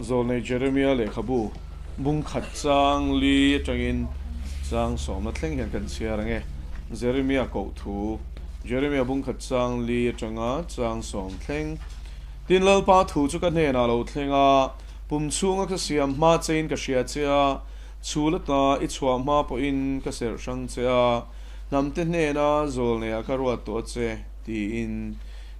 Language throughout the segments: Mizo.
Zawlnei Jeremia lehkhabu bung khat chang li atangin chang sawmna thleng hian kan chhiar ang e. Jeremia koh thu, Jeremia bung khat chang li atanga chang sawm thleng. Tin, Lalpa thu chu ka hnenah lo thleng a, pum chhunga ka siam hma chein ka hria che a, chhul ata i chhuah hma pawhin ka serh hrang che a, hnamte hnena zawlneiah ka ruat tawh a che, tiin.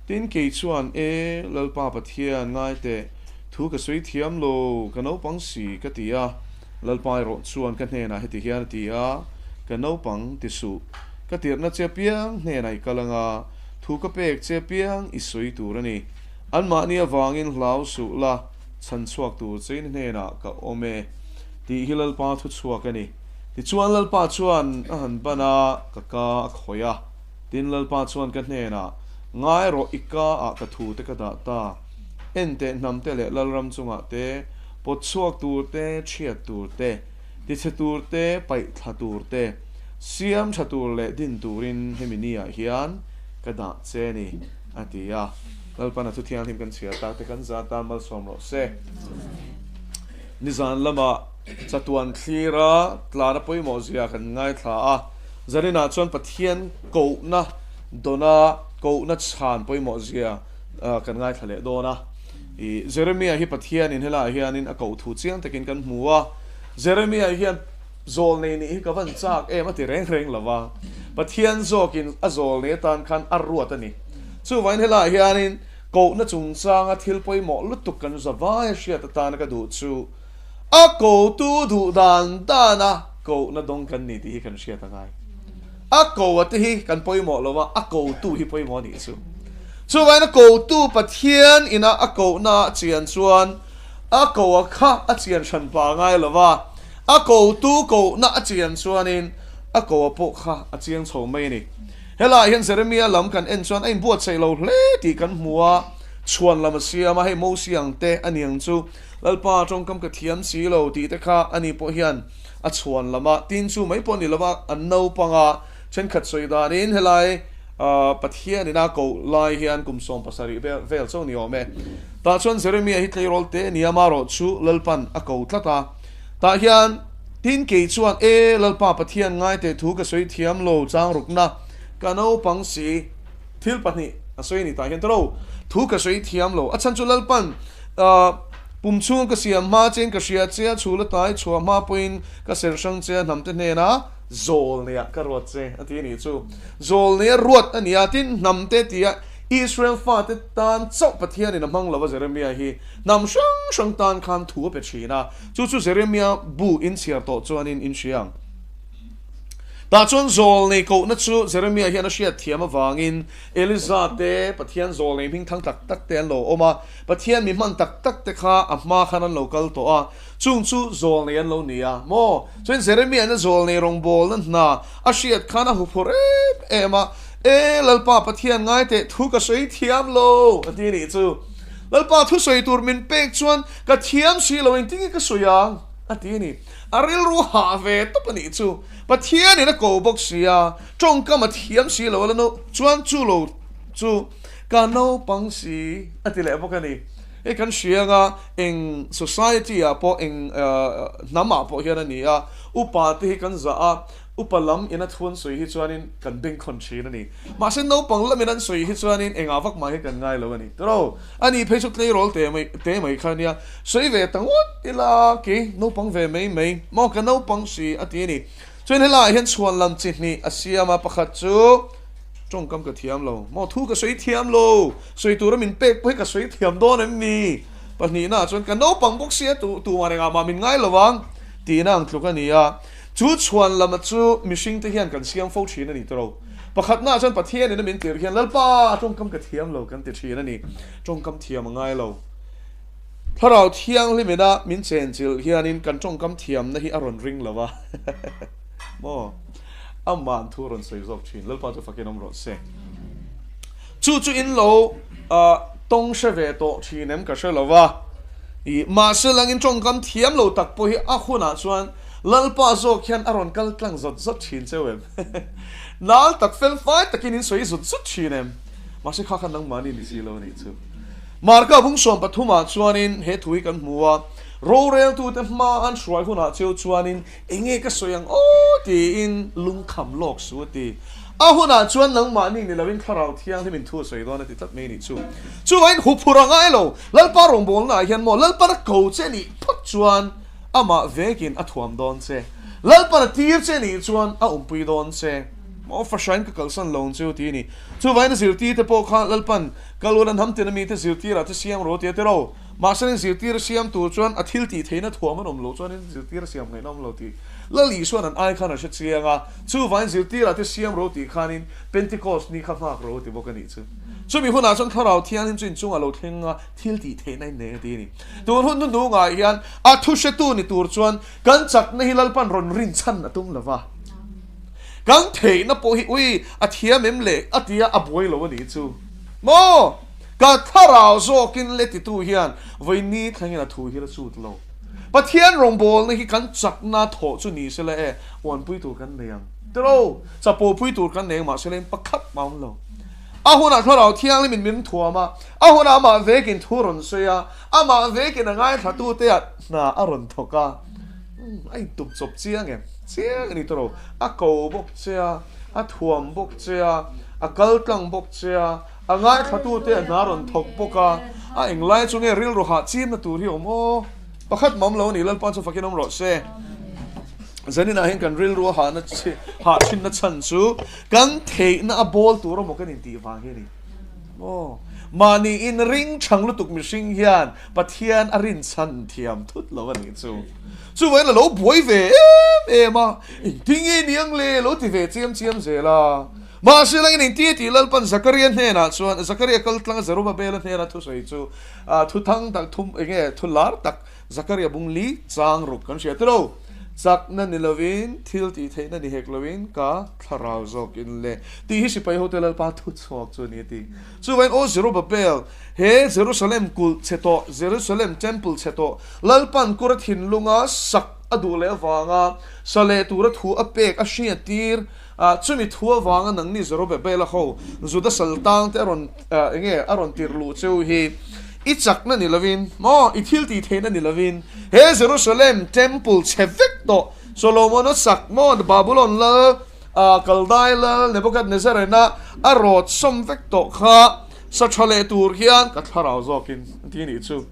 Tin, kei chuan, E, Lalpa Pathian, ngai teh, thu ka sawi thiam lo, ka naupang si, ka ti a. Lalpa erawh chuan ka hnenah heti hian a ti a, Ka naupang, ti suh. Ka tirhna che piang hnenah i kal anga, thu ka pek che piang i sawi tur a ni. Anmahni avangin hlau suh la, chhan chhuak tur chein hnenah ka awm e, tih hi Lalpa thu chhuak a ni. Tichuan Lalpa chuan a han ban a, ka ka a khawih a. Tin, Lalpa chuan ka hnenah, Ngai rawh, i ka ah ka thu te ka dah ta. En teh hnam te leh Lalram chungah te, pawt chhuak tur te, chhiat tur te, tichhe tur te, paih thla tur te, siam tha tur leh din turin hemi ni ah hian ka dah che ni, a ti a. Lalpan a thu thianghlim kan chhiar tak te kan za tan malsawm rawh se. Nizan lamah chatuan thlira tlana pawimawh zia kan ngaithla a, zaninah chuan Pathian kohna dawna kohna chhan pawimawh zia kan ngaithla leh dawn a. I Jeremia hi Pathianin helaiah hianin a koh thu chiang takin kan hmu a, Jeremia hian zawlnei nih hi ka van chak em a ti reng reng lo va, Pathian zawkin a zawlnei atan khan a ruat a ni. Chuvangin helaiah hianin Kohna chungchanga thil pawimawh lutuk kan zavai a hriat atana ka duh chu a kotu duh dan dana kohna dawng kan ni tih hi kan hriat a ngai. A ko a te hi kan pawimawh lo a, a kotu hi pawimawh a nih chu. Chuvangin a kotu Pathian ina a kohna a chian chuan a ko a kha a chian hran pa ngai lo va, a kotu kohna a chian chuanin a ko a pawh kha a chiang chho mai a ni. Helaiah hian Jeremia lam kan en chuan a inbuatsaih lo hle tih kan hmu a, chhuan lam a siam a, hei Mosia ang te a ni ang chu, Lalpa tawngkam ka thiam si lo tih te kha a ni pawh hian a chhuan lam a, tin chu mai pawh ni lo va, an naupang a, thenkhat sawi danin helai Pathianin a koh lai hian kum 70 vel chauh ni awm e. Tah chuan Jeremia hi tleirawl te a ni a, marawh chu Lalpan a ko tlat a, tah hian, Tin, kei chuan, E, Lalpa Pathian ngaite thu ka sawi thiam lo chang rukna ka naupang si. Thil pahnih a sawi ni tah hian tawrh thu ka sawi thiam lo. A chhan chu Lalpan pum chhunga ka siam hma chein ka hria che a, chhul a tai chhuah hma pawhin ka ser hrang che a, hnamte hnena zawl neiah ka ruat che a ti a nih chu. Zawl neia ruat a ni a, tin, hnamte tia Israel fate tan chauh Pathianin a hmang lo a Jeremia hi hnam hrang hrang tan khan thu a pe thin a. Chu chu Jeremia bu in chhiar tawh chuanin in hria ang. Tah chuan zawlnei kohna chu Jeremia hian a hriat thiam avangin Eliza te, Pathian zawlnei hming thang tak tak te an lo awm a, Pathian mi hman tak tak te kha a hma khan an lo kal tawh a, chung chu zawlnei an lo ni a maw? Chuan Jeremia in a zawlnei rawngbawlna hna a hriat khan a huphurh em em a, E Lalpa Pathian ngai teh thu ka sawi thiam lo a ti nih chu. Lalpa thusawi tur min pek chuan ka thiam si lo engtin nge ka sawi ang? a ti a ni. A rilru hah ve tawp a nih chu. Pathianin a ko bawk si a, tawngkam a thiam si lo a la no chuan chu lo chu ka naupang si a ti leh bawk a ni. Hei kan hria anga eng society ah pawh eng hnam ah pawh hian a ni a, upa te hi kan zah a, Upa lam in a thu an sawi hi chuanin kan bengkhawn thin a ni. Mahse naupang lamin an sawi hi chuanin engah vak mah hi kan ngai lo a ni. Tiro, a ni phei chu tleirawl te mai te mai kha a nia. Sawi ve ta ngawt ila kei naupang ve mai mai maw ka naupang si a ti a ni. Chuan helaiah hian chhuan lam chi hnih a siam a, pakhat chu tawngkam ka thiam lo maw thu ka sawi thiam lo, sawi tura min pek pawh hi ka sawi thiam dawn em ni? Pahnihnaah chuan ka naupang bawk si a tu tumah engah mah min ngai lo ang tihna ang tluk a ni a. Chu chhuan lama chu mihringte hian kan siam fo thin a ni tawh. Pakhatnaah chuan Pathianin a min tir hian Lalpa tawngkam ka thiam lo kan ti thin a ni. Tawngkam thiam a ngai lo. Thlarau Thianghlimina min chenchilh hianin kan tawngkam thiamna hi a rawn ring lo a. Maw? Ama'n thu a rawn sawi zawk thin. Lalpa chu fakin awm rawh se. Chu chu in lo tawng hre ve tawh thin em ka hre lo va. I mahse langin tawngkam thiam lo tak pawh hi a hunah chuan Lalpa zawk hian a rawn kal tlang zawt zawt thin cheu em? Nal tak fel fai takin in sawi zut zut thin em? Mahse kha kha nangmahni ni si lo a nih chu. Marka bung 13 ah chuanin he thu hi kan hmu a. Roreltute hma an hruai hunah cheu chuanin enge ka sawi ang aw tiin lungkham lawk su a ti. A hunah chuan nangmahni ni loin Thlarau Thianghlimin thu a sawi dawn a ti tlat mai a nih chu. Chuvangin huphurh a ngai lo, Lalpa rawngbawlnaah hian maw Lalpan a ko che nih phawt chuan amah vekin a thuam dawn che. Lalpan a tir che nih chuan a awmpui dawn che. Maw fahrain ka kalsan lo ang chu ti a ni. Chuvangin a zirtirte pawh kha Lalpan kal ula hnam tina mite zirtirah te siam rawh tia tiraw. Mahse in zirtir a siam tur chuan a thil tih theihna thuam an awm loh chuan in zirtir a siam ngaihna awm lo tih Lal Isuan an ai khan a hre chiang a, chuvangin zirtirah te siam ro tih khanin Pentecost ni kha nghak ro a ti bawk a nih chu. Chumi hunah chuan Thlarau Thianghlim chu inchungah lo thleng a, thil tih theihna in nei a ti a ni. Tun hun hnuhnungah hian a thuhretu ni tur chuan kan chakna hi Lalpan rawn rinchhan a tum lo va, kan theihna pawh hi ui a thiam em le a tia a buai lo a nih chu maw? Ka thlarau zawkin le titu hian vawiin thlengin a thu hi la chut lo. Pathian rawngbawlna hi kan chakna thawh chu ni sela e, uanpui tur kan nei ang. Tiro, chapopui tur kan nei ang mahse leng pakhat mah awm lo. A hunah thlarau thianghlimin min thuam a, a hunah amah vekin thu rawn sawi a, amah vekin a ngaithlatute ah hna a rawn thawk a. Umm, a intup chawp chiang em? Chiang a ni tiro, a ko bawk che a, a thuam bawk che a, a kaltlang bawk che a, A ngaithlatute a hna rawn thawk bawk a, a englai chu nge rilru hah chimna tur hi awm aw? Pakhat mawm lo a ni, Lalpa chu fakin awm rawh se. Zaninah hian kan rilru a hahna hah thinna chhan chu kan theihna a bawl tur emaw kan intih vang hi a ni. Maw? Mahni inring chhang lutuk mihring hian Pathian a rinchhan thiam thut lo a nih chu. Chuvangin a lo buai ve em em a, engtinge ni ang le lo ti ve chiam chiam zel a. Mahse langin engti tih Lalpan Zakaria hnenah chuan Zakaria kal tlanga Zerubabela hnena thusawi chu thu thang tak thum enge thu lar tak Zakaria bung li chang ruk kan hria tilo. Chakna ni lovin thil tih theihna ni hek lovin ka thlarau zawk in le tih hi sipai hote Lalpa thu chhuak chu a ni a ti. Chuvangin aw Zerubabel he Jerusalem kulh chhe tawh Jerusalem temple chhe tawh Lalpan kura thinlunga sak a duh leh avanga sa leh tura thu a pek a hriattir Ah, chumi thu avanga nangni Zerubabela ho Juda saltang te a rawn, ah, enge a rawn tirh luh cheu hi i chakna ni lovin, maw, i thil tih theihna ni lovin, he Jerusalem temple chhe vek tawh Solomon-a sak, maw, Babulon lal, ah, Kaldai lal Nebuchadnezzar-ena a rawt sawm vek tawh kha sa tha leh tur hian ka thlarau zawkin a ti a nih chu.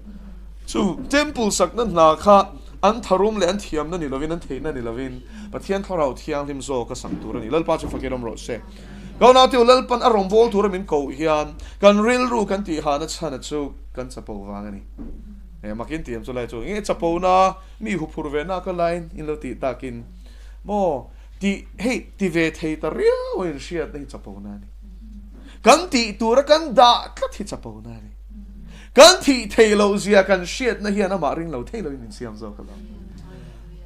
Chu temple sakna hna kha An tharum leh an thiamna ni lovin, an theihna ni lovin, Pathian Thlarau Thianghlim zawk a sak tur a ni. Lalpa chu fakin awm rawh se. Ka unaute u, Lalpan a rawngbâwl tura min koh hian kan rilru kan tihhahna chhana chu kan chapo vang a ni. He makin tiam chu lai chu nge chapona mi huphurh ve na ka lain in lo tih takin maw ti hei ti ve thei ta riau a inhriatna hi chapona a ni. Kan tih tura kan dah tlat hi chapona a ni. Kan thih theih loh zia kan hriatna hian amah ring lo thei loin min siam zawk alawm.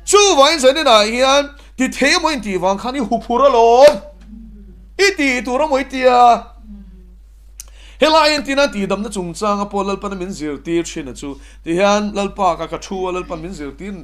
Chuvangin zaninah hian ti thei emaw intih vang khan i huphur alawm. I tih tur emaw i tia. Helai entina tihdamna chungchanga pawh Lalpana min zirtir thin a chu tihian Lalpa ka ka thu a Lalpan min zirtir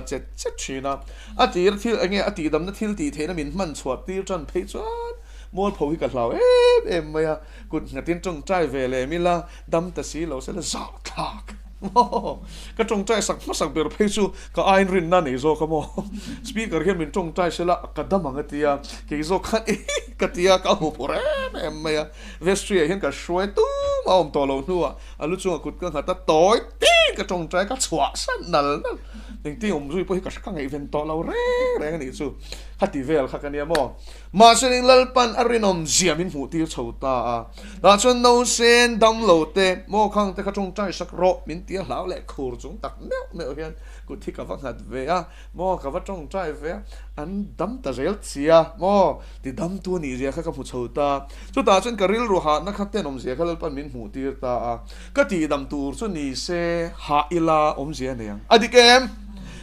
chet chet thin a. A tir thil enge a tihdamna thil tih theihna min hman chhuah tir tan phei chuan mualpho hi ka hlau em em mai a. Kut nghatin tawngtai ve lem ila dam ta si lo sela zah thlak maw? Ka tawngtai sak hmasak ber phei chu ka ain rinna nei zawk a maw? Speaker hian min tawngtai sela ka dam ang a tia, kei zawk khan ih ka tia ka hup ur em em mai a. Vestry ah hian ka hruai tum a awm tawh loh hnuah a lu chungah kut ka nghat a, tawi tin ka tawngtai ka chhuah san nal nal. Engtin awm zui pawh hi ka ngaihven tawh lo reng reng a nih chu. Khati vel kha ka nia maw? Mahse ning Lalpan a rinawm zia min hmuh tir chho ta a. Tah chuan nausen dam lo te, maw khang te kha tawngtai sak rawh min ti a hlau leh khur chung tak meuh meuh hian kut hi ka va nghat ve a, maw ka va tawngtai ve a, an dam ta zel sia maw ti dam tu nih zia kha ka hmu chho ta. Chutah chuan ka rilru hahna kha tenawm zia kha Lalpan min hmuh tir ta a, ka tihdam tur chu ni se hah ila awmzia nei ang. A dik em?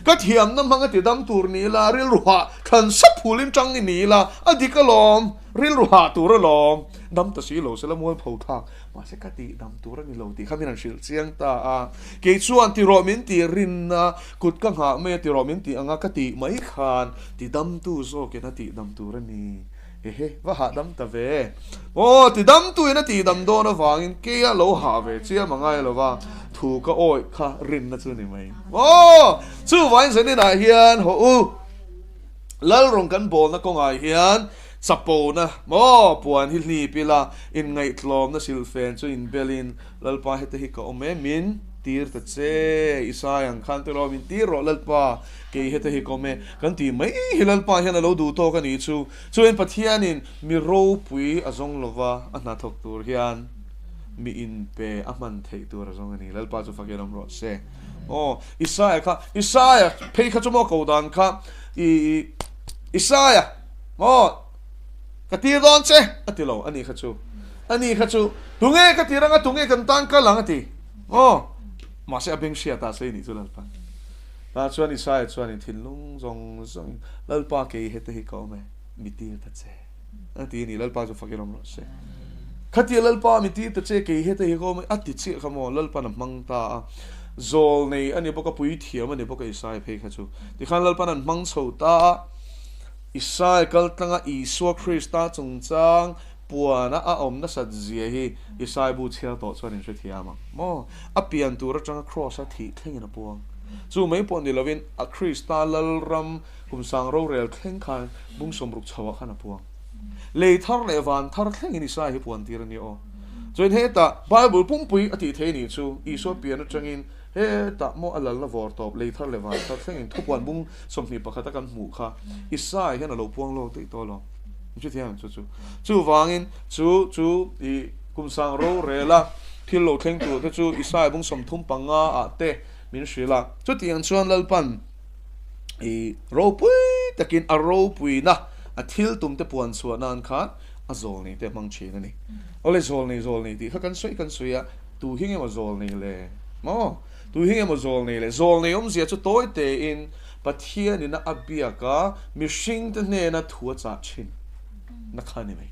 Ka thiamna hmanga ti dam tur ni ila, rilru hah thlan sap hulin tang i ni ila, a dik alawm, rilru hah tur alawm, dam ta si lo sela mualpho thlak, mahse ka tih dam tur a ni lo tih kha min han hrilh chiang ta a, kei chuan ti rawh min tih rinna kut ka nghah mai a ti rawh min tih anga ka tih mai khan ti damtu zawkin a tih dam tur a ni. Ehe, va hahdam ta ve. Aw, tidam tuin a tihdam dawn avangin keia lo hah ve chiam a ngai lo va, thu ka awih kha rinna chu ni mai. Aw, chuvain zaninah hian haw u, Lalrawng kan bawlna kawngah hian chapona maw puan hi hlip ila, inngaihtlawmna silfen chu inbelin Lalpa heta hi ka awm e, min tir ta che, Isai ang khan tiraw min tir rawh Lalpa, kei heta hi ka awm e, kan tih mai hi Lalpa hian a lo duh tawk a nih chu. Chuan Pathianin mi ropui a zawng lova a hnathawk tur hian mi inpe a hman theih tur a zawng a ni. Lalpa chu fakin awm rawh se. Aw, Isaia kha, Isaia phei kha chu maw ko dan kha, i, Isaia, maw, ka tir dawn che, a ti lo, ani kha chu, ani kha chu, tunge ka tir anga, tunge kan tan kal ang a ti, aw, mahse a beng hriat ah sei nih chu Lalpa. Tah chuan Isaia chuan in thinlung zawng zawng in, Lalpa kei hete hi ka awm e, mi tir ta che. A ti a ni, Lalpa chu fakin awm rawh se. Khatia Lalpa mi tir ta che, kei heta hi ka awm a ti chiah kha maw, Lalpan a hmang ta a. Zawl nei a ni bawk a, puithiam a ni bawk a Isai phei kha chu. Tikhan Lalpan an hmang chho ta a, Isai kal tlanga Isua Krista chungchang puana a awm nasat zia hi Isai bu chhiar tawh chuan in hrethiam ang maw. A pian tur atanga Kraws a thih thlengin a puang. Chu mai pawh ni lovin a Krista Lalram Kum sang rorel thleng khan bung sawmruk chho ah khan a puang. Lei thar leh van thar thlengin Isaiah hi puan tir a ni aw. Chuan hetah Bible pumpui a tih thei nih chu Isua pian atangin hetah maw a lalna vawr tawp lei thar leh van thar thlengin thupuan bung 21 a kan hmuh kha Isaiah hian a lo puang lawk daih tawh lo. Min hrethiam em chu chu. Chuvangin chu chu i kum sang rorela thil lo thleng tur te chu Isaiah bung 35 ah te min hrilh a. Chutiang chuan Lalpan I ropui takin a ropuina a thil tum te puan chhuah nan khan a zawl nei te a hmang thin a ni. Awle zawl nei zawl nei tih kha kan sawi kan sawi a, tu hi nge maw zawl nei le? Maw? Tu hi nge maw zawl nei le? Zawl nei awmzia chu tawi tein Pathianin a biak a, mihring te hnena thu a chah thin na kha a ni mai.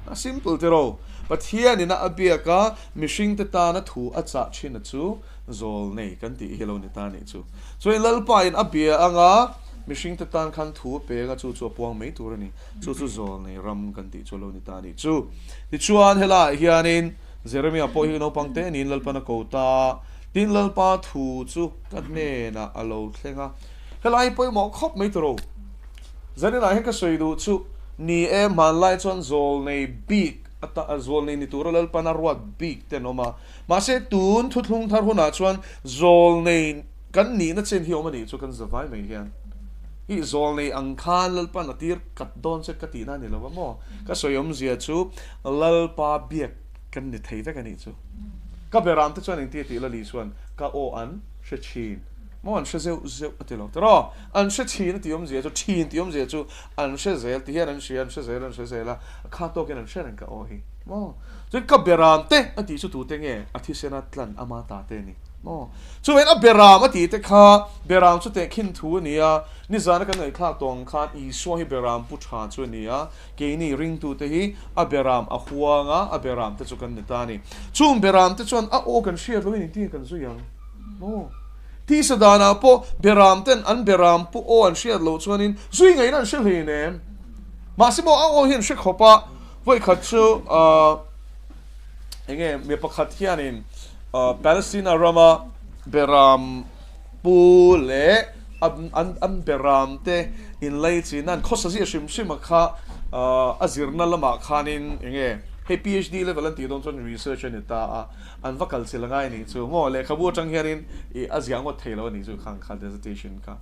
A simple tiraw? Pathianin a biak a, mihring te tana thu a chah thin a chu Zawl nei kan tih hi lo ni ta nih chu. Chuan Lalpa in a bia anga mihring te tan khan thu a peng a, chu chu a puang mai tur a ni. Chu chu zawl nei ram kan tih chu lo ni ta nih chu. Tichuan helaiah hianin Jeremia pawh hi naupang te niin Lalpan a ko ta. Tin Lalpa thu chu ka hnenah a lo thleng a. Helai hi pawimawh khawp mai tawh ro. Zaninah hian ka sawi duh chu ni e, hmanlai chuan zawl nei bik ata zawl nei ni tura Lalpan a ruat bik te an awm a. Mahse, tun thuthlung thar hunah chuan zawlnei kan nihna chen hi awm a nih chu kan zavai mai hian. I zawlnei ang khan Lalpan a tir kat dawn che ka tihna a ni lo va maw? Ka sawi awmzia chu Lalpa biak kan ni thei vek a nih chu. Ka beram te chuan engti a tih Lali chuan ka aw an hre thin maw an hre zeuh zeuh a ti lo tiraw? An hre thin a tih awmzia chu thin tih awmzia chu an hre zel ti hian an hria an hre zel an hre zel a, a kha tawkin an hre reng ka aw hi maw? Chuan ka beram te a tih chu tute nge a thisena tlan ama ta te a ni maw? Chuan a beram a tih te kha beram chu tehkhin thu a ni a, nizana kan ngaihthlak tawh ang khan Isua hi beram pu tha chu a ni a, keini ringtute hi a beram a huang a, a beram te chu kan ni ta a ni. Chung beram te chuan a aw kan hriat loin engtin nge kan zui ang maw? Tisa danah pawh beram ten an beram pu aw an hriat loh chuanin zui ngaihna an hre hleinem. Mahse maw a aw hi an hre khawp a. Vawikhat chu enge mi pakhat hianin Palestina rama beram pu leh an beram te inlaichina an khawsa zia hrim hrim a kha a zirna lamah khanin enge hei PhD level an tih dawn chuan research a ni ta a, an va kal chilh angai anih chu maw lehkhabu atang hianin ih a ziah ngawt thei lo anih chu khang kha dissertation kha.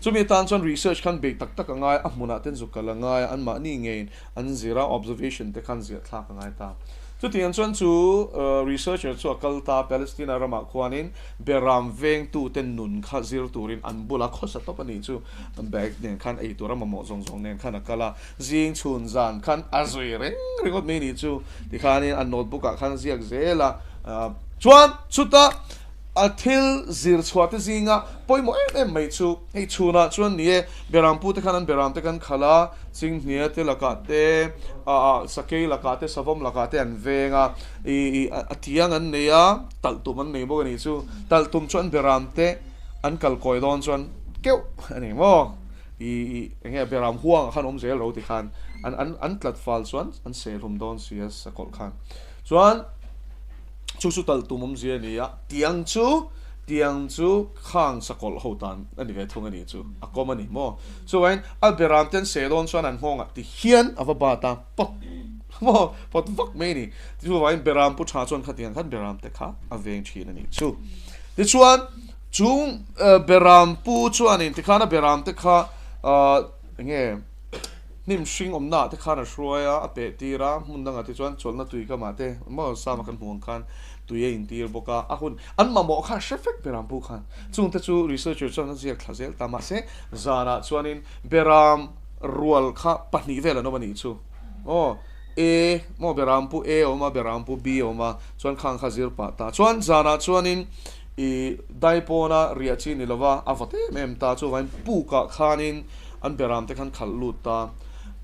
Chumi atan chuan research khan beih tak tak angai a hmunah ten zuk kal angai a anmahni ngeiin An zir a, observation te khan ziah thlak a ngai ta. Chutiang chuan chu researcher chu a kal ta, Palestina ramah khuanin Beram vengtute nun kha zir turin an bula khawsa tawp a nih chu bag nen khan ei tur a mamawh zawng zawng nen khan a kal a, zing chhun zan khan a zui reng ringawt mai a nih chu. Tikhanin a notebook ah khan a ziak zel a, chuan chuta A thil zir chhuah te zinga pawimawh em em mai chu hei chhunah chuan ni e, Beram pu te khan an beram te kan khalh a, Chinghnia te lakah te, Sakei lakah te, Savawm lakah te an veng a, i a tiang an nei a, talh tum an nei bawk a nih chu. Talh tum chu an beram te an kal kawi dawn chuan keuh a ni maw? I i enge beram huangah khan awm zel ro ti khan an an an tlat fal chuan an seh hlum dawn si a sakawlh khan. Chuan chu chu talh tum awmzia a ni a, tiang chu tiang chu khang sakawlh ho tan a ni ve thung a ni chu a kawm a ni maw. Chuvangin a beram te an seh dawn chuan an nghawngah ti hian a va bat a pawt maw pawt vak mai a ni. Chuvangin beram pu tha chuan khatiang khan beram te kha a veng thin a ni chu. Tichuan. Chung beram pu chuanin tikhan a beram te kha enge hnim hring awmna ah te khan a hruai a, a peh tir a, hmun dangah te chuan chawlhna tui kamah te maw sama kan hmuh ang khan tui a intir bawk a, a hun an mamawh kha a hre vek beram pu khan. Chung te chu researcher chuan a ziak thla zel ta mahse zanah chuanin beram rual kha pahnih vel an awm a nih chu aw A maw beram pu A a awm a, beram pu B a awm a, chuan khang kha zir pah ta. Chuan zanah chuanin I daipawna riah chi ni lova a vawt em em ta, chuvangin pukah khanin an beram te khan khalh lut ta.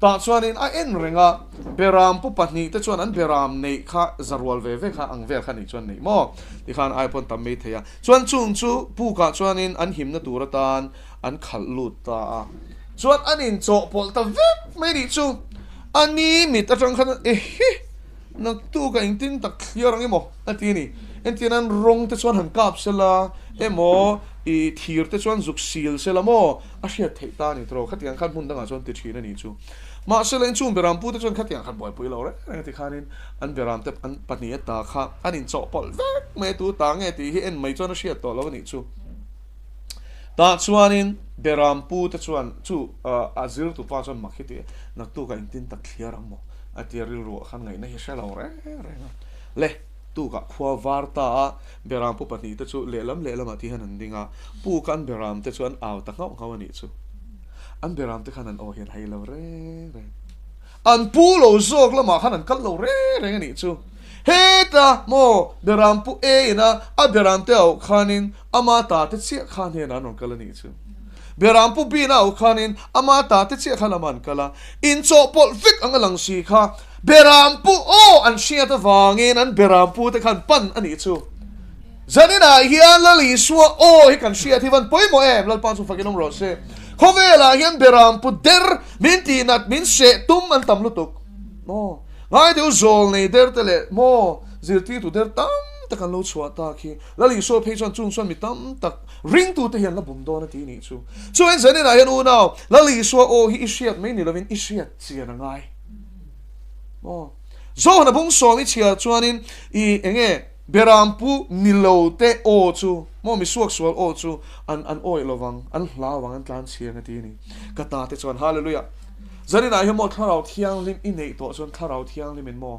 Tah chuanin a en reng a, beram pu pahnihte chuan an beram neih kha zarual ve ve kha ang vel kha nih chuan neih maw? Tikhan ai pawn tam mai thei a. Chuan chung chu pukah chuanin an himna tur atan an khalh lut ta a. Chuan an inchawhpawlh ta vek mai nih chu. A ni mit atang khan ehe! Naktuk a engtin tak thliar ang emaw a ti a ni. Entir nan rawng te chuan han kap sela emaw ih thir te chuan zuk sil sela maw a hriat theih ta a ni tawh. Khatiang khan hmun dangah chuan ti thin a ni chu. Mahse la inchung beram pu te chuan khatiang khan buaipui lo reng reng a ti khanin an beram te an pahnih a ta kha an inchawhpawlh vek mai a tu ta nge tih hi en mai chuan a hriat tawh lo a nih chu. Tah chuanin beram pu te chuan chu a zirtu pa chuan mak hi ti naktuk a engtin tak thliar ang maw? A tia rilru ah khan ngaihna hi hre lo reng reng a. Le, tukah khua var ta a, beram pu pahnihte chu lehlam lehlamah ti hian an ding a, pu kha an beram te chu an au ta nghauh nghauh a nih chu. An beram te khan an aw hian hai lo reng reng. An pu lo zawk lamah khan an kal lo reng reng a nih chu. Heta maw beram pu e ina a beram te auh khanin ama ta te chiah khan hian an rawn kal a nih chu. Beram pu Bina auh khanin ama ta te chiah kha lamah an kal a, inchawhpawlh vek ang a lang si kha Beram pu aw an hriat avangin an Beram pu te khan pan a nih chu. Zaninah hian Lal Isua aw hi kan hriat hi van pawimawh em? Lalpa chu fakin awm rawh se. Khawvelah hian Beram pu der min tihnat min seh tum an tam lutuk. Maw? Ngai deuh zawl nei der te leh maw zirtirtu der tam tak an lo chhuah tak hi. Lal Isua phei chuan chung chuan mi tam tak ringtute hian la bum dawn a ti nih chu. Chuan zaninah hian unau, Lal Isua aw hi i hriat mai ni lovin i hriat chian a ngai. Maw? Zohana bung sawm i chhiar chuanin i enge Berampu ni lo te aw chu maw mi suaksual aw chu an an awih lovang, an hlau ang, an tlan chhiang a ti a ni. Ka ta te chuan Hallelujah! Zaninah hian maw Thlarau Thianghlim i neih tawh chuan Thlarau Thianghlimin maw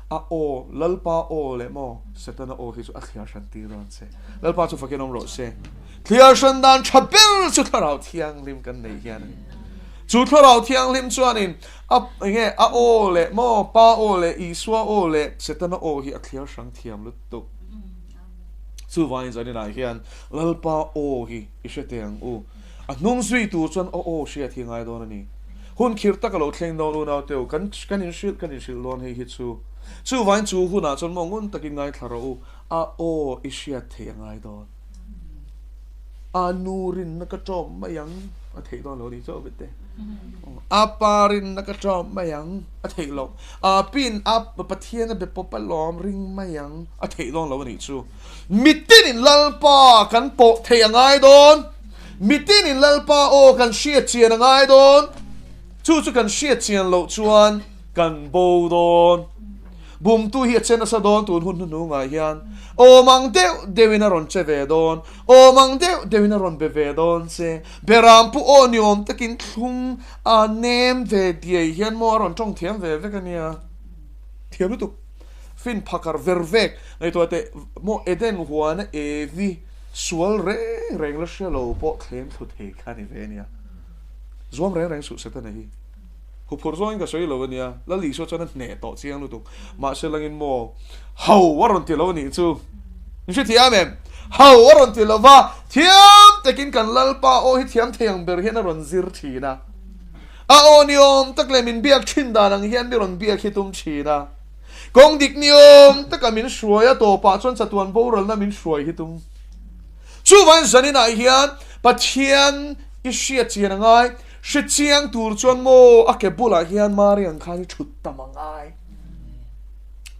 A aw, Lalpa aw leh maw Setana aw hi chu a thliar hran tir dawn che. Lalpa chu fakin awm rawh se. Thliar hran dan tha ber chu Thlarau Thianghlim kan neih hian a ni. Chu Thlarau Thianghlim chuanin a enge a aw leh maw Pa aw leh Isua aw leh Setana aw hi a thliar hrang thiam lutuk. Chuvangin zaninah hian Lalpa aw hi i hre teh ang u. A hnung zui tur chuan aw aw hriat hi a ngai dawn a ni. Hun khirh tak a lo thleng dawn unau teu, kan kan inhrilh kan inhrilh dawn hei hi chu. Chuvangin chu hunah chuan maw ngun takin ngaithla rawh u, a aw i hriat theih a ngai dawn. A nu rinna ka ṭawm mai ang a theih dawn lo ni chauh vete. A pa rinna ka ṭawm mai ang a theih loh. A pin a Pathian a be pawp a lawm ring mai ang a theih dawn lo a nih chu. Mitinin Lalpa kan pawh theih a ngai dawn. Mitinin Lalpa aw kan hriat chian a ngai dawn. Chu chu kan hriat chian loh chuan kan bo dawn. Bumtu hi a che nasa dawn tun hun hnuhnungah hian awm ang deuh deuhin a rawn che ve dawn, awm ang deuh deuhin a rawn be ve dawn che. Berampu aw ni awm takin thlung a nem ve diai hian maw a rawn tawng thiam ve vek a nia. Thiam lutuk. Fin phakar ver vek. Ngaihtuah teh maw Eden huana Evi sual reng reng la hre lo pawh thlem thlu thei kha ni ve ania. Zuam reng reng suh Setana hi. Huphurh zawngin ka sawi lo ania. Lal Isua chuan a hneh tawh chiang lutuk. Mahse langin maw ho a rawn ti lo anih chu. Min hre thiam em? Ho a rawn ti lo va, thiam takin kan Lalpa aw hi thiam thei ang ber hian a rawn zir thin a. A aw ni awm tak leh min biak thin dan ang hian mi rawn biak hi tum thin a. Kawng dik ni awm taka min hruai a tawpah chuan chatuan boralna min hruai hi tum. Chuvangin zaninah hian Pathian i hriat chian a ngai. Hre chiang tur chuan maw a ke bulah hian Mari ang khan i thut tam a ngai.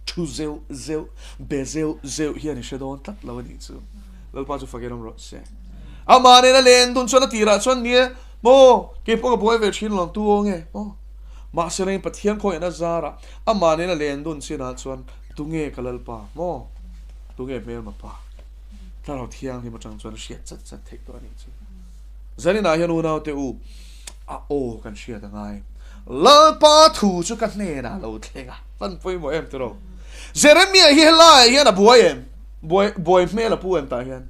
Thu zeuh zeuh, be zeuh zeuh hian i hre dawn tlat lo a nih chu. Lalpa chu fakin awm rawh se. Amah nena len dun chuan a tirah chuan nia maw keipawh ka buai ve thin lo tu aw nge maw. Mahse reng Pathian khawiahna zarah amah nena len dun chinah chuan tunge ka Lalpa maw tunge hmelma pa. Thlarau Thianghlim atang chuan a hriat chat chat theih tawh a nih chu. Zaninah hian unaute u, a aw kan hriat a ngai. Lalpa thu chu ka hnenah lo thleng a, van pawimawh em tiraw? Jeremiah hi helaiah hian a buai em? Buai, buai hmel a pu em tah hian?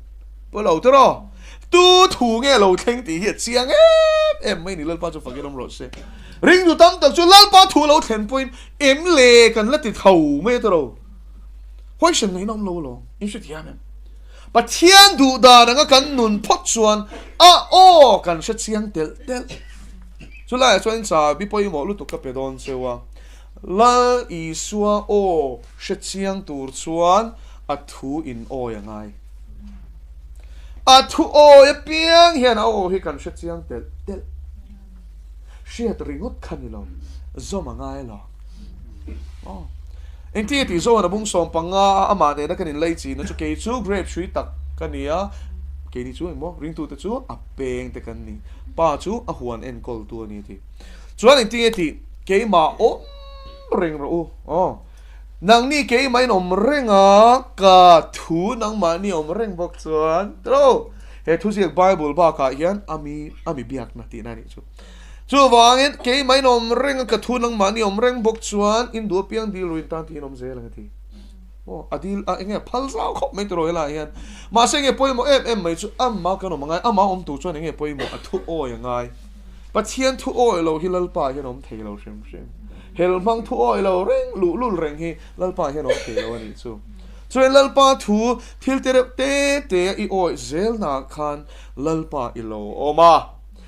Pu lo tiraw? Tu thu nge lo thleng tih hi a chiang em em mai ni, Lalpa chu fakin awm rawh se. Ringtu tam tak chu Lalpa thu lo thlen pawhin em le kan la ti tho mai a tiraw? Huaisen ngaihna awm lo alawm, in hrethiam em? Pathian duh dan anga kan nun phawt chuan a aw kan hre chiang telh telh. Chulaiah chuan chabi pawimawh lutuk ka pe dawn cheu a, Lal Isua aw hre chiang tur chuan a thu in awi a ngai. A thu awi apiang hian a aw hi kan hre chiang telh telh. Hriat ringawt kha ni lo, zawm a ngai lo. Aw. Engtin nge tih zawn a bung 15 a amah nena kan inlei china chu kei chu grape hrui tak ka ni a, keini chu engmaw ringtute chu a peng te kan ni, pa chu a huan enkawltu a ni a ti. Chuan engtin nge tih keimah awm reng rawh u. Aw. Nangni keimah in awm reng a, ka thu nangmahni awm reng bawk chuan tiro. He thuziak Bible bakah hian a mi a mi biakna tihna a nih chu. Chuvangin keimah in awm reng a, ka thu nangmahni awm reng bawk chuan in duh apiang dil ruin tan tiin awm zel ang a ti. Aw, a dil a enge phal zau khawp mai tiraw helaiah hian. Mahse enge pawimawh em em mai chu amah kan awm a ngai, amah awm tur chuan enge pawimawh a thu awi a ngai. Pathian thu awi lo hi Lalpa hian awm thei lo hrim hrim. Hel hmang thu awi lo reng, luhlul reng hi Lalpa hian awm thei lo a nih chu. Chuan Lalpa thu thil te reuh te te a i awih zelnaah khan Lalpa i lo awm a.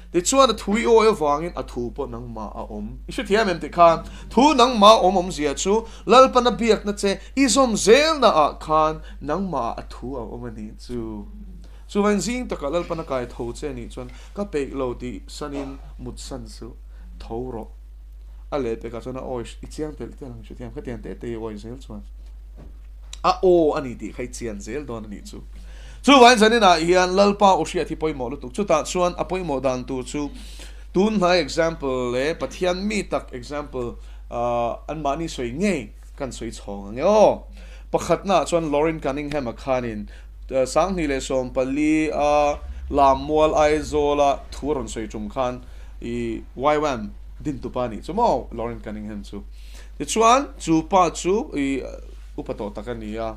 Tichuan a thu i awih avangin a thu pawh nangmah a awm. I hrethiam em tih khan thu nangmah a awm awmzia chu Lalpana biakna che i zawm zelnaah khan nangmahah a thu a awm a nih chu. Chuvain zing takah Lalpana kai tho che nih chuan ka peih lo tih sanin mut san suh, tho rawh. A leh pekah chuan a awi i chiang telh telh ang hrethiam khatiang teh teh i awi zel chuan a aw a ni tih kha i chian zel dawn a nih chu. Chuvain zaninah hian Lalpa aw hriat hi pawimawh lutuk. Chutah chuan a pawimawh dan tur chu tun hnai example leh Pathian mi tak example anmahni sawi ngei kan sawi chhawng ang e aw. Pakhatnaah chuan Loren Cunningham-a khanin 2014 a Lammual Aizawla thu a rawn sawi tum khan i YWAM dintupa a nih chu maw Loren Cunningham chu. Tichuan chu pa chu i upa tawh tak a ni a,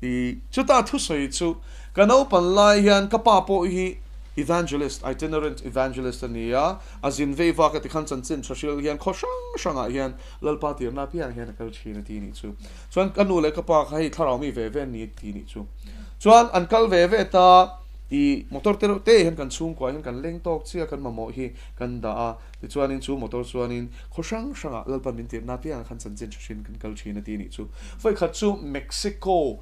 i chuta thusawi chu ka naupan lai hian ka pa pawh hi evangelist, itinerant evangelist a ni a, a zin vei vak a tikhan chanchin tha hrilh hian khaw hrang hrangah hian Lalpa tirna apiang hian a kal thin a ti nih chu. Chuan ka nu leh ka pa kha hei thlarau mi ve ve an ni ti nih chu. Chuan an kal ve ve ta i motor te reuh te hian kan chhungkua hian kan leng tawk chiah kan mamawh hi kan dah a, tichuanin chu motor chuanin khaw hrang hrangah Lalpan min tirhna apiangah khan chanchin tha hrin kan kal thin a ti nih chu. Vawikhat chu Mexico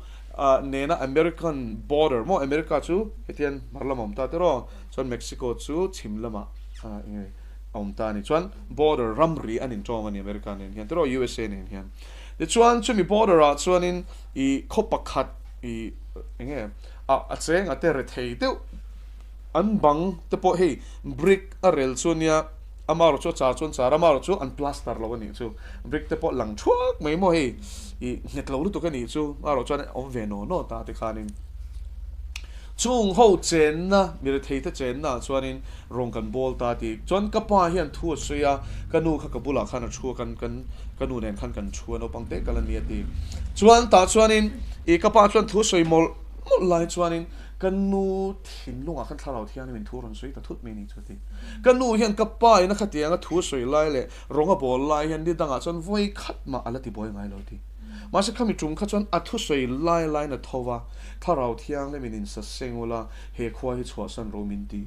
nena American border maw America chu hetian hmar lamah awm ta tiraw chuan Mexico chu chhim lamah enge a awm ta a ni. Chuan border ramri an intawm a ni America nen hian tiraw USA nen hian. Tichuan chumi border ah chuanin i khaw pakhat i enge a a cheng a te rethei deuh an bang te pawh hei brick a rel chu ania amarawh chu a char chuan char amarawh chu an plaster lo a nih chu brick te pawh lang thuak mai maw hei i nghet lo lutuk a nih chu amarawh chuan awm ve naw naw ta tikhanin chung ho chenna mi rethei te chenna ah chuanin Rawng kan bawl ta tih chuan ka pa hian thu a sawi a, ka nu kha ka bulah khan a thu a, kan kan ka nu nen khan kan thu a, naupang te kal a ni a ti. Chuan tah chuanin ih ka pa chuan thu a sawi mawlh mawlh lai chuanin ka nu thinlungah khan thlarau thianghlim in thu a rawn sawi ta thut mai ni chu a ti. Ka nu hian ka pa in a khatiang a thu a sawi lai leh rawng a bawl lai hian ni dangah chuan vawi khat mah a la ti buai ngai lo a ti. Mahse khami tum kha chuan a thusawi lai laiin a tho va, thlarau thianghlim in insaseng ula, he khua hi chhuahsan ro min ti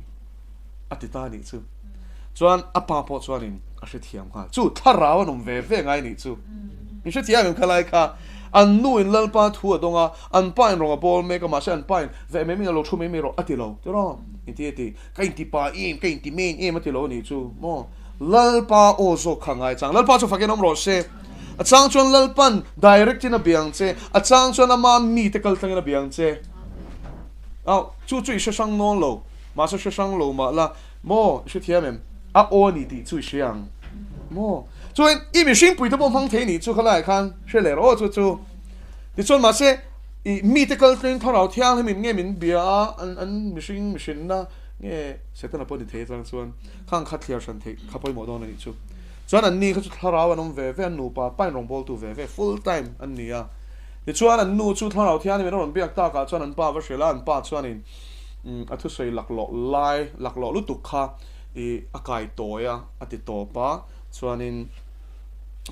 a ti ta nih chu. Chuan a pa pawh chuanin a hrethiam nghal. Chu thlarau an awm ve ve ngai nih chu. In hrethiam em khalai kha? An nu in Lalpa thu a dawng a, an pa in rawng a bawl mek a, mahse an pa in ve mai mai a lo thu mai mai rawh a ti lo tiraw? Inti a ti, Ka inti pa em, ka inti men em a ti lo a nih chu maw? Lalpa aw zawk kha ngai chang. Lalpa chu fakin awm rawh se. A chang chuan Lalpan direct in a bia ang che, a chang chuan ama mite kal tlangin a bia ang che. Au, chu chu i hre hrang nawn lo, mahse hre hrang lo mah la, maw, i hrethiam em? A aw a ni tih chu i hria ang maw? Chuan i mihringpui te pawh hmang thei nih chu khalaiah khan hre leh rawh aw chu chu. Tichuan mahse i mite kal tlangin Thlarau Thianghlim in nge min bia a, an an mihring mihrinna nge Setana pawh ni thei atang chuan khang kha thliar hran theih kha pawimawh dawn a nih chu. Chuan an ni kha chu Thlarau an awm ve ve, an nupa pain rawngbawltu ve ve, full time an ni a. Tichuan an nu chu Thlarau Thianghlim in a rawn biak takah chuan an pa va hrilh a, an pa chuanin a thusawi laklawh lai, laklawh lutuk kha i a kai tawi a, a ti tawp a, chuanin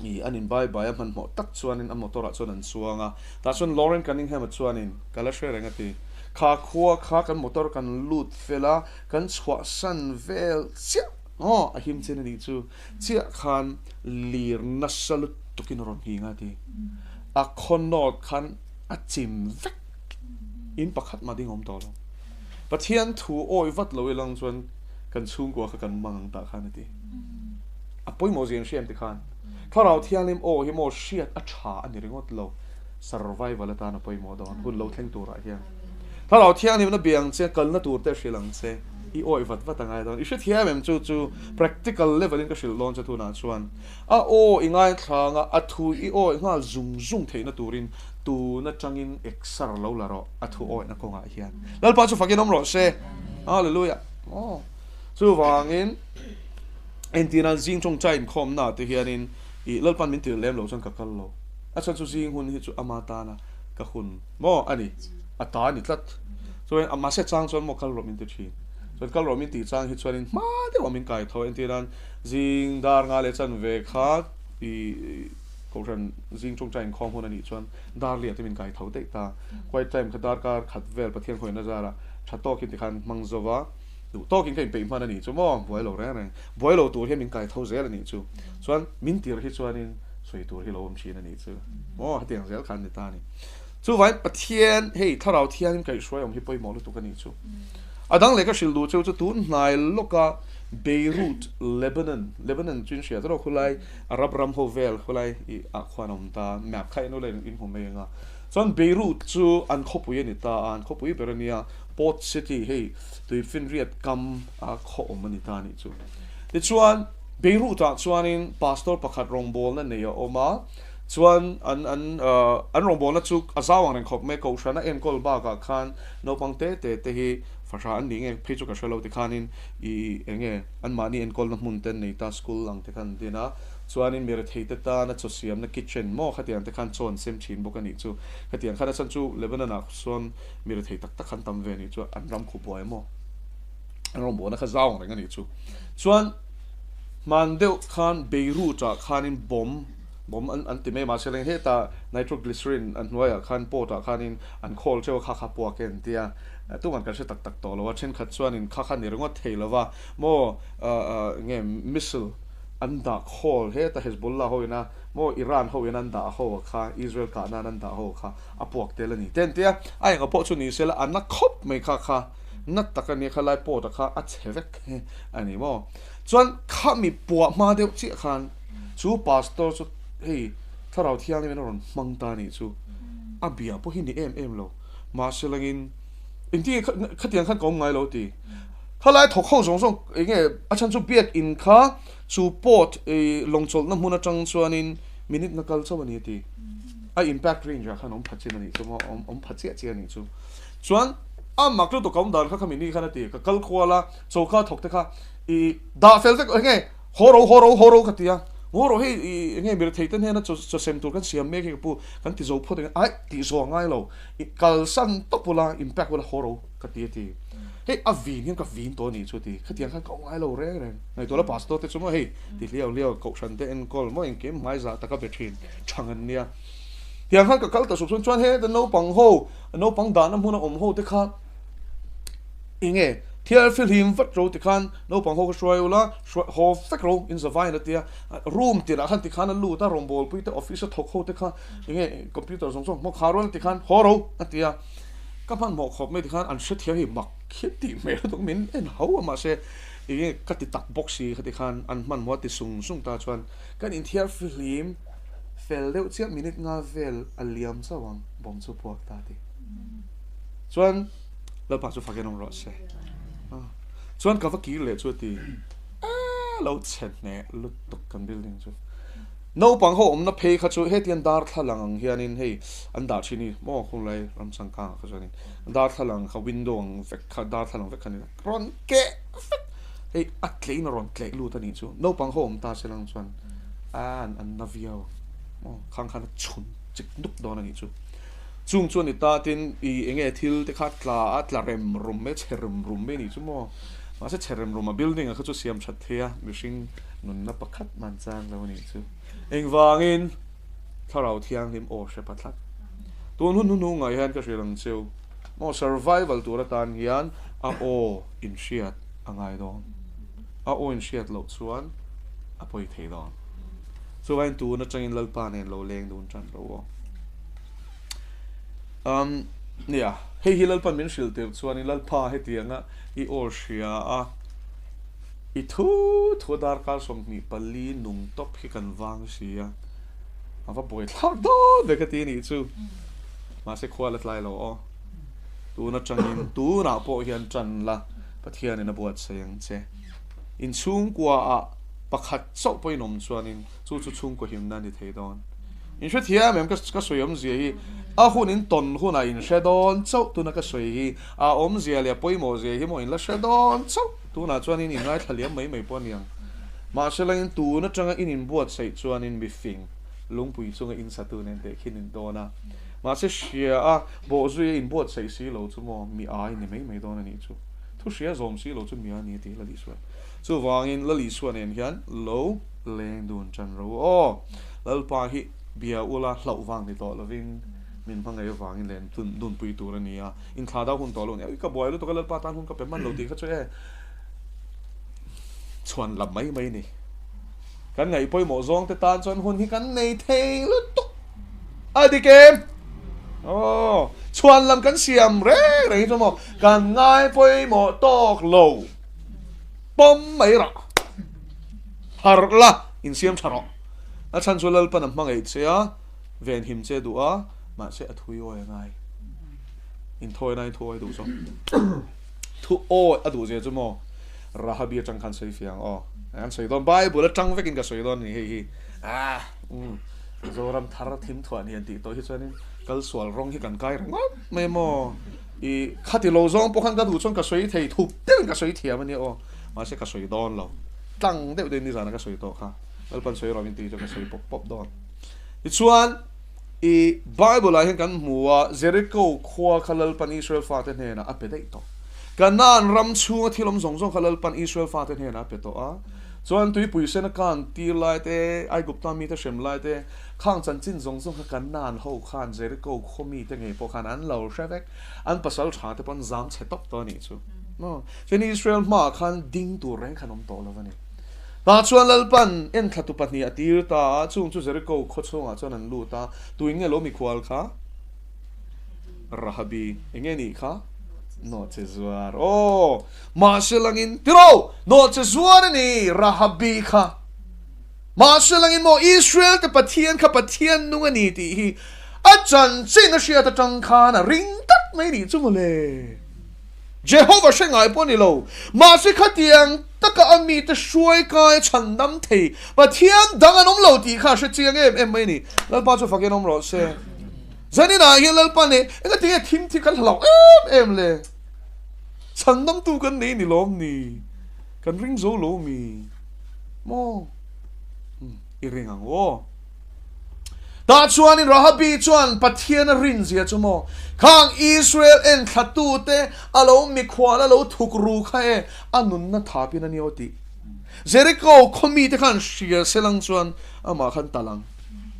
i an in bai bai a hmanhmawh tak chuanin a motor ah chuan an chuang a, tah chuan Lauren Cunningham-a chuanin ka la hre reng a ti, kha khua kha kan motor kan lut fel a, kan chhuahsan vel chiah aw a him chin a nih chu chiah khan lir nasa lutukin a rawn nghing a ti, a khaw nawt khan a chim vek in pakhat mah ding a awm tawh lo. Pathian thu awi vat lo ilang chuan kan chhungkua kha kan mang ang tah khan a ti. A pawimawh zia an hria em ti khan Thlarau Thianghlim aw hi maw hriat a tha a ni ringawt lo, survival atan a pawimawh dawn hun lo thleng turah hian. Thlarau Thianghlim na biang che kalna tur te hrilh ang che, i awi vat vat a ngai dawn. I hrethiam em chu chu practical level in ka hrilh dawn che tunah chuan a aw i ngaithlang a, a thu i awi nghal zung zung theihna turin tun atangin exer lo la rawh a thu awihna kawngah hian. Lalpa chu fakin awm rawh se. Hallelujah. Aw. Chuvangin Entirnan zing tawngtai inkhawmna te hianin ih Lalpan min tirh lem loh chuan ka kal lo. A chhan chu zing hun hi chu ama tana ka hun maw a ni, a ta a ni tlat. Chuan mahse chang chuan maw kal rawh min ti thin. Chuan kal rawh min tih chang hi chuanin hma deuhah min kai tho. Entirnan zing dar nga leh chan ve kha ih Kohhran zing tawngtai inkhawm hun a nih chuan dar liah te min kai tho daih ta. Quiet time kha darkar khat vel Pathian khawihna zarah tha tawkin tikhan hmang zo va. Duh tawkin ka inpeih hman a nih chu maw, buai lo reng reng. Buai lo tur hian min kai tho zel a nih chu. Chuan min tir hi chuanin sawi tur hi lo awm thin a nih chu maw, hetiang zel khan ni ta a ni. Chuvangin Pathian, hei Thlarau Thiangin kaihhruai awm hi pawimawh lutuk a nih chu. A dang leh ka hrilh duh cheu chu tun hnai lawka Beirut, Lebanon, Lebanon chu in hria tawh khulai Arab ram ho vel khulai i ah khuan a awm ta, map kha en ula in hmu mai ang a. Chuan Beirut chu an khawpui a ni ta a, an khawpui ber a nia, Port City hei Tuifinriat kam a khaw awm a ni ta a nih chu. Tichuan, Beirut-ah chuanin pastor pakhat rawngbawlna nei a awm a, chuan an an an rawngbawlna chu a zau ang reng khawp mai, Kohhrana enkawl bakah khan naupang te te te hi fahrah an nih nge phei chu ka hre lo tikhanin i eng nge anmahni enkawlna hmun te an nei ta, school ang te khan an din a, chuanin mirethei te tana chaw siamna kitchen maw khatiang te khan chaw an sem thin bawk a nih chu. Khatiang khan a chhan chu Lebanon-ah sawn Mi rethei tak tak han tam ve anih chuan an ram khu buai maw? An rawn buaina kha zau ang reng anih chu. Chuan hman deuh khan Beirut ah khanin bomb, bomb an an ti mai mahse leng hetah nitroglycerin an hnuaiah khan pot ah khanin an khawl teuh a kha kha puak e an ti a. Tungan kan hre tak tak tawh lo a, thenkhat chuanin kha kha ni ringawt thei lo va maw nge missile an dah khawl heta Hezbollah ho ina maw Iran ho ina an dah ho a kha Israel kah nan an dah ho a kha a puak tel a ni te an ti a, a enga pawh chu ni se la a na khawp mai kha kha na tak a nia kha lai pawt a kha a chhe vek a ni maw chuan kha mi puah hma deuh chiah khan chu pastor chu hei thlarau thianghlim in a rawn hmang ta a nih chu a bia pawh hi ni em em lo mahse langin engtin nge khatiang khan ka awm ngai lo ti khalai thawk ho zawng zawng eng nge a chhan chu biak in kha chu port lawngchawlhna hmun atang chuanin minute na kal chauh a ni a ti. A impact range ah khan awm pha chin a nih chu maw, awm pha chiah chiah a nih chu. Chuan a mak lutuk ka awm dan kha khami ni khan a ti, ka kal kual a, choka thawk te kha i dah fel vek enge haw ro haw ro haw ro ka ti a, haw ro hei i enge mirethei te hnena chaw chaw sem tur kan siam mek hi ka pu kan ti zo phawt enge aih tih zawh a ngai lo, i kalsan tawp ula impact ula haw ro ka ti a ti. Hei a vin hian ka vin tawh a nih chu a ti, khatiang khan ka awm ngai lo reng reng. Ngaihtuah la pastor te chu maw hei ti hliau hliau kohhran te enkawl maw engkim hmaizah taka be thin thang an nia. Tiang khan ka kal ta sup chuan chuan heta naupang ho naupang dahna hmuna awm ho te kha enge thial fihlim vat ro tikhan naupang ho kha hruai ula hruai haw vek ro in zavaiin a tia room tirah khan tikhan a lut a rawngbawlpui te office a thawk ho te kha enge computer zawng zawng hmawk ha rual tikhan haw ro a tia ka hmanhmawh khawp mai tikhan an hrethiam hi mak. Khi tih hmel lutuk min en ho a mahse enge ka ti tak bawk si khati khan an hmanhmawh a ti sung sung ta chuan kan inthiar fihlim fel deuh chiah minute nga vel a liam chauh ang bomb chu puak ta ti chuan Lalpa chu fak en awm rawh se chuan ka va kir leh chu a ti a lo chhe hneh lutuk kan building chu. Naupang ho awmna phei kha chu hetiang darthlalang ang hianin hei an dah thin hi maw khawlai ram changkangah kha chuanin darthlalang kha window ang vek kha darthlalang vek kha ni rawn keh vek hei a tlein a rawn tleh lut a nih chu naupang ho awm ta se lang chuan a an na viau maw khang khan a chhun chik nuk dawn a nih chu chung chuan i ta tin i enge thil te kha tla a tla rem rum mai chhe rem rum mai a nih chu maw. Mahse chhe rem rum a building a kha chu siam that thei a, mihring nunna pakhat man chang lo a nih chu. Engvangin Thlarau Thianghlim aw hre pa tlat. Tun hun hnuhnung ah hian ka hrilh ang cheu, maw survival tur atan hian a aw inhriat a ngai dawn. A aw inhriat loh chuan a pawi thei dawn. Chuvangin tun atangin Lalpa nen lo leng dun tan ro aw. Um, nia, hei hi Lalpan min hrilh tirh chuanin Lalpa hetianga i aw hria a, i thu thu a darkar 24 nung tawp hi kan vang si a, a va buai thlak dawn ve ka ti nih chu. Mahse khua la tlai lo aw. Tun atangin tunah pawh hian tan la Pathianin a buatsaih ang che. Inchhungkua ah pakhat chauh pawhin awm chuanin chu chu chhungkaw himna a ni thei dawn. In hrethiam em ka sawi awmzia hi a hun in tawn hunah in hre dawn chauh tuna ka sawi hi a awmzia leh a pawimawh zia hi maw in la hre dawn chauh tunah chuan in inngaithla liam mai mai pawh a niang. Mahse langin tun atanga in inbuatsaih chuanin mifing lungpui chunga in satu nen teh khin in dawn a. Mahse hria a bawhzui a inbuatsaih si lo chu maw mi ai ni mai mai dawn a nih chu. Thu hria zawm si lo chu mi a ni a ti Lal Isua. Chuvangin Lal Isua nen hian lo leng dun tan ro aw. Lalpa hi bia ula hlauh vang ni tawh lovin min hmangaih avangin leh dunpui tur a ni a, inthla dau hun tawh lo a ni. Ui ka buai lutuk a Lalpa tan hun ka pe hman lo tih kha chu e chhuan lam mai mai a ni. Kan ngaih pawimawh zawng te tan chuan hun hi kan nei thei lutuk a dik em? Aw chhuan lam kan siam reng reng hi chu maw kan ngai pawimawh tawk lo. Pawm mai rawh. Harh la, insiam tha rawh. A chhan chu Lalpan a hmangaih che a, venhim che duh a, mahse a thui awi a ngai. Inthawi nai thu awi duh zawk. Thu awi a duh zia chu maw Rahabi atang khan sawi fiang aw. An sawi dawn Bible atang vekin ka sawi dawn a ni hei hi. Ah, um, Zoram thar thim thuah ni an tih tawh hi chuanin kal sual rawng hi kan kai ringawt mai maw. I khati lo zawng pawh khan ka duh chuan ka sawi thei thup deuhin ka sawi thiam a nia aw. Mahse ka sawi dawn lo. Tlang deuh deuhin nizana ka sawi tawh kha. Lalpan sawi rawh min tih chuan ka sawi pawp pawp dawn. Tichuan i Bible ah hian kan hmu a, Jericho khua kha Lalpan Israel fate hnenah a pe daih tawh. Kanaan ram chhunga thil awm zawng zawng kha Lalpan Israel fate hnenah a pe tawh a. Chuan tuipui sena kan tir lai te, Aigupta mite hrem lai te, Khang chanchin zawng zawng kha Kanaan ho khan Jericho khaw mite ngei pawh khan an lo hre vek. An pasal tha te pawh an zam chhe tawp tawh a nih chu. Chuan Israel hmaah khan ding tur reng khan awm tawh lo a ni. Tah chuan Lalpan enthlatu pahnih a tir ta a, chung chu Jericho khaw chhungah chuan an lut a. Tuin nge lo mikhual kha? Rahabi. Enge nih kha? Nawhche zuar. Aw! Mahse langin, tiraw! Nawhche zuar a ni Rahabi kha. Mahse langin maw Israel te Pathian kha Pathian nung a ni tih hi a chanchin a hriat atang khan a ring tak mai nih chu mawle. Jehovah hre ngai pawh a ni lo. Mahse khatiang taka a mite hruai kai a chhandam thei Pathian dang an awm lo tih kha a hre chiang em em mai a ni. Lalpa chu fakin awm rawh se. Zaninah hian Lalpa nen engatinge thim thi kan hlauh em em le? Chhandamtu kan nei ni lawm ni? Kan ring zo lo mi? Maw? I ring ang aw. Tah chuanin Rahabi chuan Pathian a rin zia chu maw? Khang Israel enthlatute a lo mikhual a lo thuk ru kha e, a nunna thapin a ni aw tih. Jericho khaw mite khan hria se lang chuan amah khan tal ang.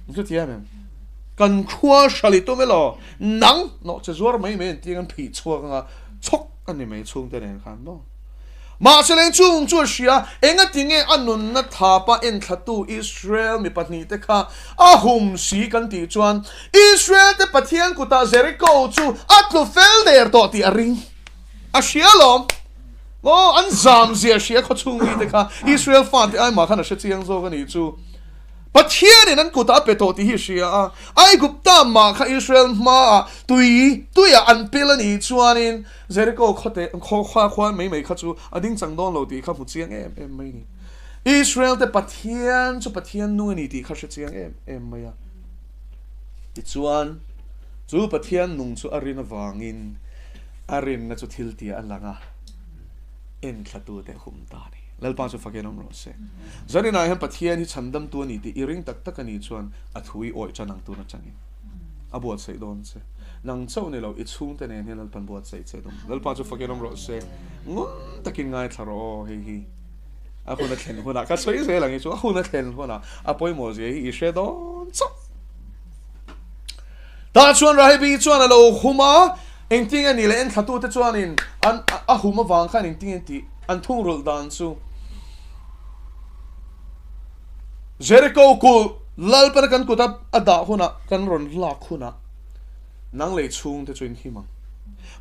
In hrethiam em? Kan khua hrali tum elaw? Nang nawh che zuar mai mai an ti ang an phih chhuak anga chhawk a ni mai chhungte nen khan maw? Mahse leng chung chu a hria, engatinge a nunna thapa enthlatu Israel mi pahnihte kha a hum si kan tih chuan Israel te Pathian kutah Jericho chu a tlu fel der tawh tih a ring. A hria alawm. Aw, an zam zia hria khawchhung mite kha Israel fate ai mah khan a hre chiang zawk a nih chu. Pathianin an kutah a pe tawh tih hi a hria a, Aigupta mah kha Israel hmaah tui tuiah an pel a nih chuanin Jeriko khawte khaw khua mai mai kha chu a ding chang dawn lo tih kha hmu chiang em em mai a ni. Israel te Pathian chu Pathian nung a ni tih kha hre chiang em em mai a. Tichuan, chu Pathian nung chu a rin avangin a rinna chu thil tia a lang a, enthlatute a hum ta a ni. Lalpa chu fakin awm rawh se. Zaninah hian Pathian hi chhandamtu a ni tih i ring tak tak a nih chuan a thu i awih tan ang tun atangin a buatsaih dawn che. Nang chauh ni lo, i chhungte nen hian Lalpan buatsaih che dawm. Lalpa chu fakin awm rawh se. Ngun takin ngaithla rawh aw hei hi. A hun a thlen hunah ka sawi zel ang hi chu a hun a thlen hunah a pawimawh zia hi i hre dawn chauh. Tah chuan Rahebi chuan a lo hum a, engtin nge ni leh enthlatute chuanin an a hum avang khan engtin nge tih an thungrulh dan chu Jericho kulh Lalpana kan kut a dah hunah kan rawn lak hunah nang leh i chhungte chu in him ang.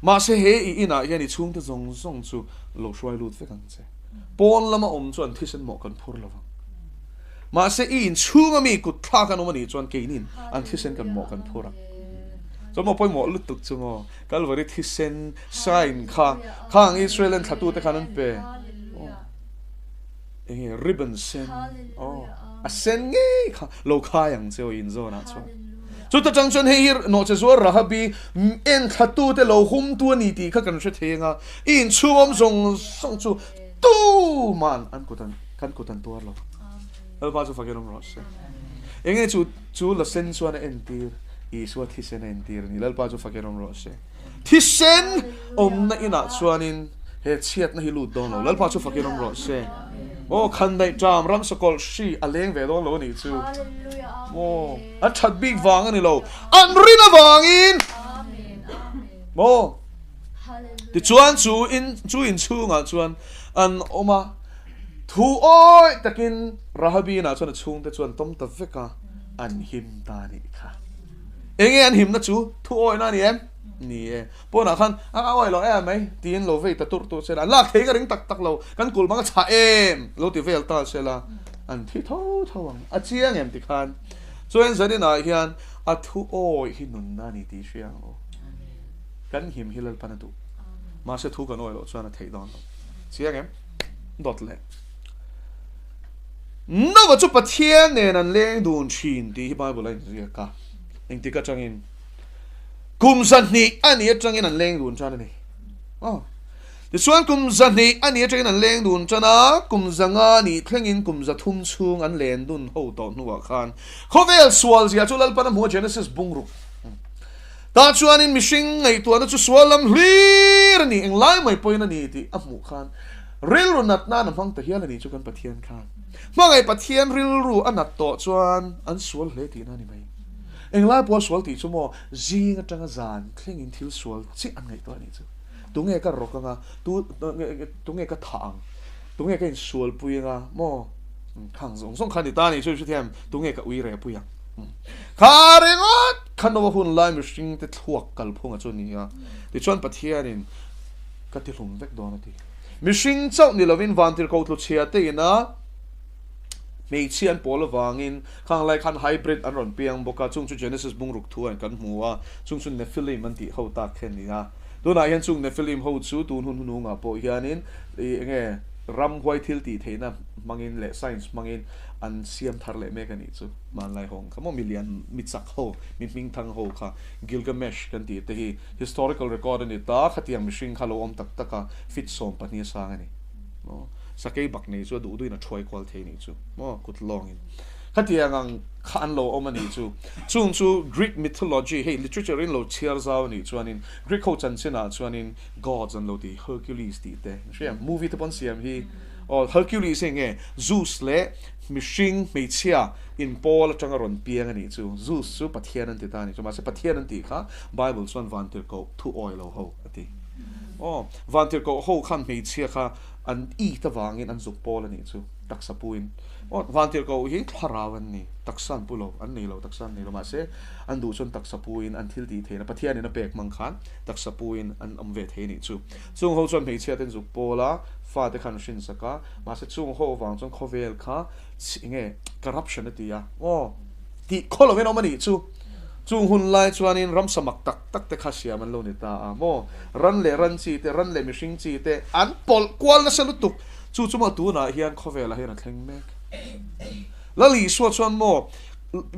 Mahse he i inah hian i chhungte zawng zawng chu lo hruai lut vek ang che. Pawn lama awm chu an thisen mawh kan phur lo vang. Mahse i inchhunga mi kut thlak an awm a nih chuan keinin an thisen kan mawh kan phur ang. Chuan maw pawimawh lutuk chu maw Kalvari thisen sign kha khang Israel en thlatute khan an pe. Enge ribbon sen aw a sen ngei kha lo khai ang che aw in zawnah chuan. Chuta tang chuan hei hi nawhche zuar Rahabi en thlatute lo humtu a ni tih kha kan hre thei ang a, i inchhung awm zawng zawng chu tuman an kut an kan kut an tuar lo. Lalpa chu fakin awm rawh se. Enge chu chu la sen chuan a entir Isua thisen a entir a ni. Lalpa chu fakin awm rawh se. Thisen awmna inah chuanin he chhiatna hi lut dawn lo. Lalpa chu fakin awm rawh se. Aw khandaih ṭam ram sakawlh hri a leng ve dawn lo a nih chu. Aw an ṭhat bik vang a ni lo. An rin avangin. Aw tichuan chu in chu inchhungah chuan an awm a. Thu awih takin Rahabinah chuan a chhungte chu an tawm ta vek a, an him ta a nih kha. Enge an himna chu thu awihna a ni em? Ni e. Pawnah khan a awih lo em mai tiin lo vei ta turh turh sela, an lak thei ka ring tak tak lo, kan kulh bang a chhah em lo ti vel ta sela, an thi tho tho ang. A chiang em tikhan chuan zaninah hian a thu awih hi nunna a ni tih hria ang aw. Kan him hi Lalpan a duh. Mahse thu kan awih loh chuan a theih dawn lo. Chiang em? Dawt leh. Noah chu Pathian nen an leng dun thin tih hi Bible a inziak a. Engtik atangin? Kum 200 a nih atangin an leng dun tan a ni. Aw. Tichuan kum 200 a nih atangin an leng dun tan a, kum 500 nih thlengin kum 300 chhung an len dun ho tawh hnuah khan khawvel sual zia chu Lalpan a hmu a Genesis bungruk. Tah chuanin mihring ngaihtuahna chu sual lam hlir a ni, englai mai pawhin a ni tih a hmuh khan rilru nat nan a hmang ta hial a ni chu kan Pathian khan. Hmangaih Pathian rilru a nat tawh chuan an sual hle tihna a ni mai. Englai pawha sual tih chu maw zing atanga zan thlengin thil sual chiah an ngaihtuah a nih chu. Tunge ka rawk anga, tunge ka thah ang, tunge ka insualpui anga maw khang zawng zawng kha a ni ta a ni chu hrethiam tunge ka uirepui ang. Kha ringawt kha Noa hun lai mihringte thluak kalphunga chu a ni a, tichuan Pathianin ka ti hlum vek dawn a ti. Mihring chauh ni lovin vantirhkoh tluchhia te ina hmeichhia an pawl avangin khang lai khan hybrid an rawn piang bawk a, chung chu Genesis bungruk thu ah kan hmu a, chung chu Nephilim an tih ho tak kha a ni a. Tunah hian chung Nephilim ho chu tun hun hunungah pawh hianin ih enge ramhuai thil tih theihna hmangin leh science hmangin an siam thar leh mek a nih chu. Hmanlai hawng kha maw mi lian mi chak ho mi hming thang ho kha Gilgamesh kan tih te hi historical record a ni ta khatiang mihring kha lo awm tak tak a fit 12 a sang a ni maw sakei bak nei chu a duh duhin a thuai kual thei nih chu maw kut lawngin khatiang ang kha an lo awm a nih chu chung chu Greek mythology hei literature in lo chhiar zau a nih chuanin Greek ho chanchinah chuanin gods an lo ti Hercules tih te hria movie te pawn siam hi aw Hercules hei nge Zeus leh Mihring, hmeichhia, in Paul atanga rawn piang a nih chu. Zeus chu Pathian an ti ta a nih chu. Mahse Pathian an tih kha Bible chuan vantirhkoh thu awi lo ho a ti. Aw, vantirhkoh ho khan hmeichhia kha an it avangin an zuk Paul a nih chu. Taksa puin. Aw, vantirhkoh hi thlarau an ni. Taksa an pu lo, an nei lo, taksa an nei lo. Mahse, an duh chuan taksa puin an thil tih theihna Pathianin a pek hmang khan taksa puin an awm ve thei a nih chu. Chung ho chuan hmeichhia ten zuk pawl a, fate kha an hrinsak a, mahse chung ho avang chuan khawvel kha enge corruption a ti a, aw, tih khaw lovin a awm a nih chu. Chung hun lai chuanin ramsa mak tak tak te kha siam an lo ni ta a maw? Ran leh ran chi te, ran leh mihring chi te an pawlh kual nasa lutuk. Chu chu maw tunah hian khawvelah hian a thleng mek. Lal Isua chuan maw